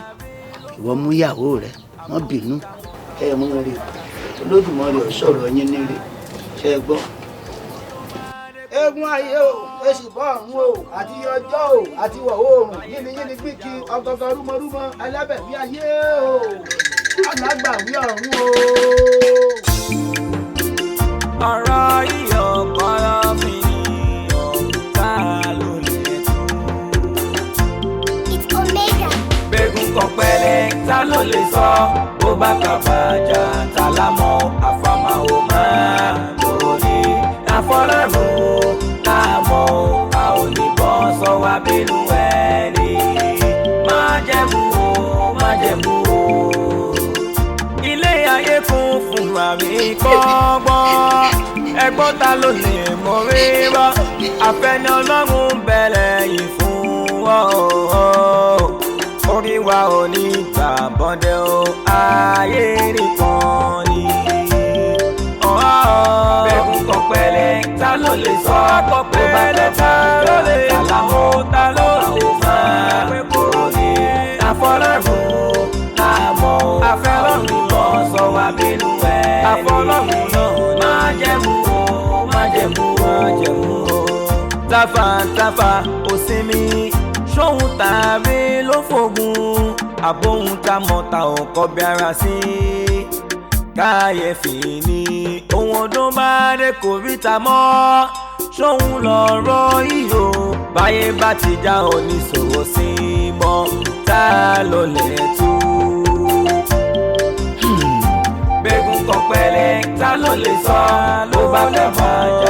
ìwọ mú ìyàwó rẹ, mọ́ bínú, ẹ mú rí Olódùmarè ó sọ̀rọ̀ yín nílé, ṣe é gbọ́. Eégún ayé o, èsì bọ́ ọ̀run o, àti ọjọ́ o, àti wọ̀ oòrùn, yínníyínní gbígi, ọ̀gọ̀gọ̀ rúmọrúmọ, alábẹ̀bí ayé o, alágbàwí ọ̀run o. Ọ̀rọ̀ iyọ̀ kọ́rọ́ mi iyọ̀ tá a ló lè tú. It's Omega. Bẹ́gùn kan pẹ́lẹ́ ta ló lè sọ, bó bá kàbàjà ta lámọ́ àfàmàwò máa lóde. Àfọlọ́run àmọ́ a ò ní bọ́ sọ wá bínú ẹni. Má jẹ̀mú o, má jẹ̀mú o. Ilé ayé kún fún àmì kọ́gbọ́n. Ẹgbọ́n ta ló lè mọ rírọ́. Àfẹ́ni Ọlọ́run bẹ̀rẹ̀ yìí fún ọ. Orí wa ò ní gbà bọ́dẹ̀ o, ayé nìkan ni. Bẹ́gùn kan pẹ́lẹ́ ta ló lè sọ, bó bá ta ló lè sọ, ta ló lè sọ pé kúrò ní àfọlọ́run àmọ́ àfọlọ́run lọ sọ wá bínú ẹ̀. Àfọlọ́run náà má jẹ̀mú o, má jẹ̀mú o, má jẹ̀mú o. Táfà táfà ò sinmi, ṣóhun tàbí ló fògùn, àbóhun tá mọ̀ ta ò kọ́ bí ara sí. Káyéfì ni ohun ọdún bá dé kò ríta mọ́, ṣóhun lọ̀rọ̀ iyò. Báyé bá ti já oníṣòwò sí mọ́, tá ló lè tú. Bẹ́gùn kan pẹ́lẹ́ ta ló lè sọ, ló bá fẹ́ máa jà.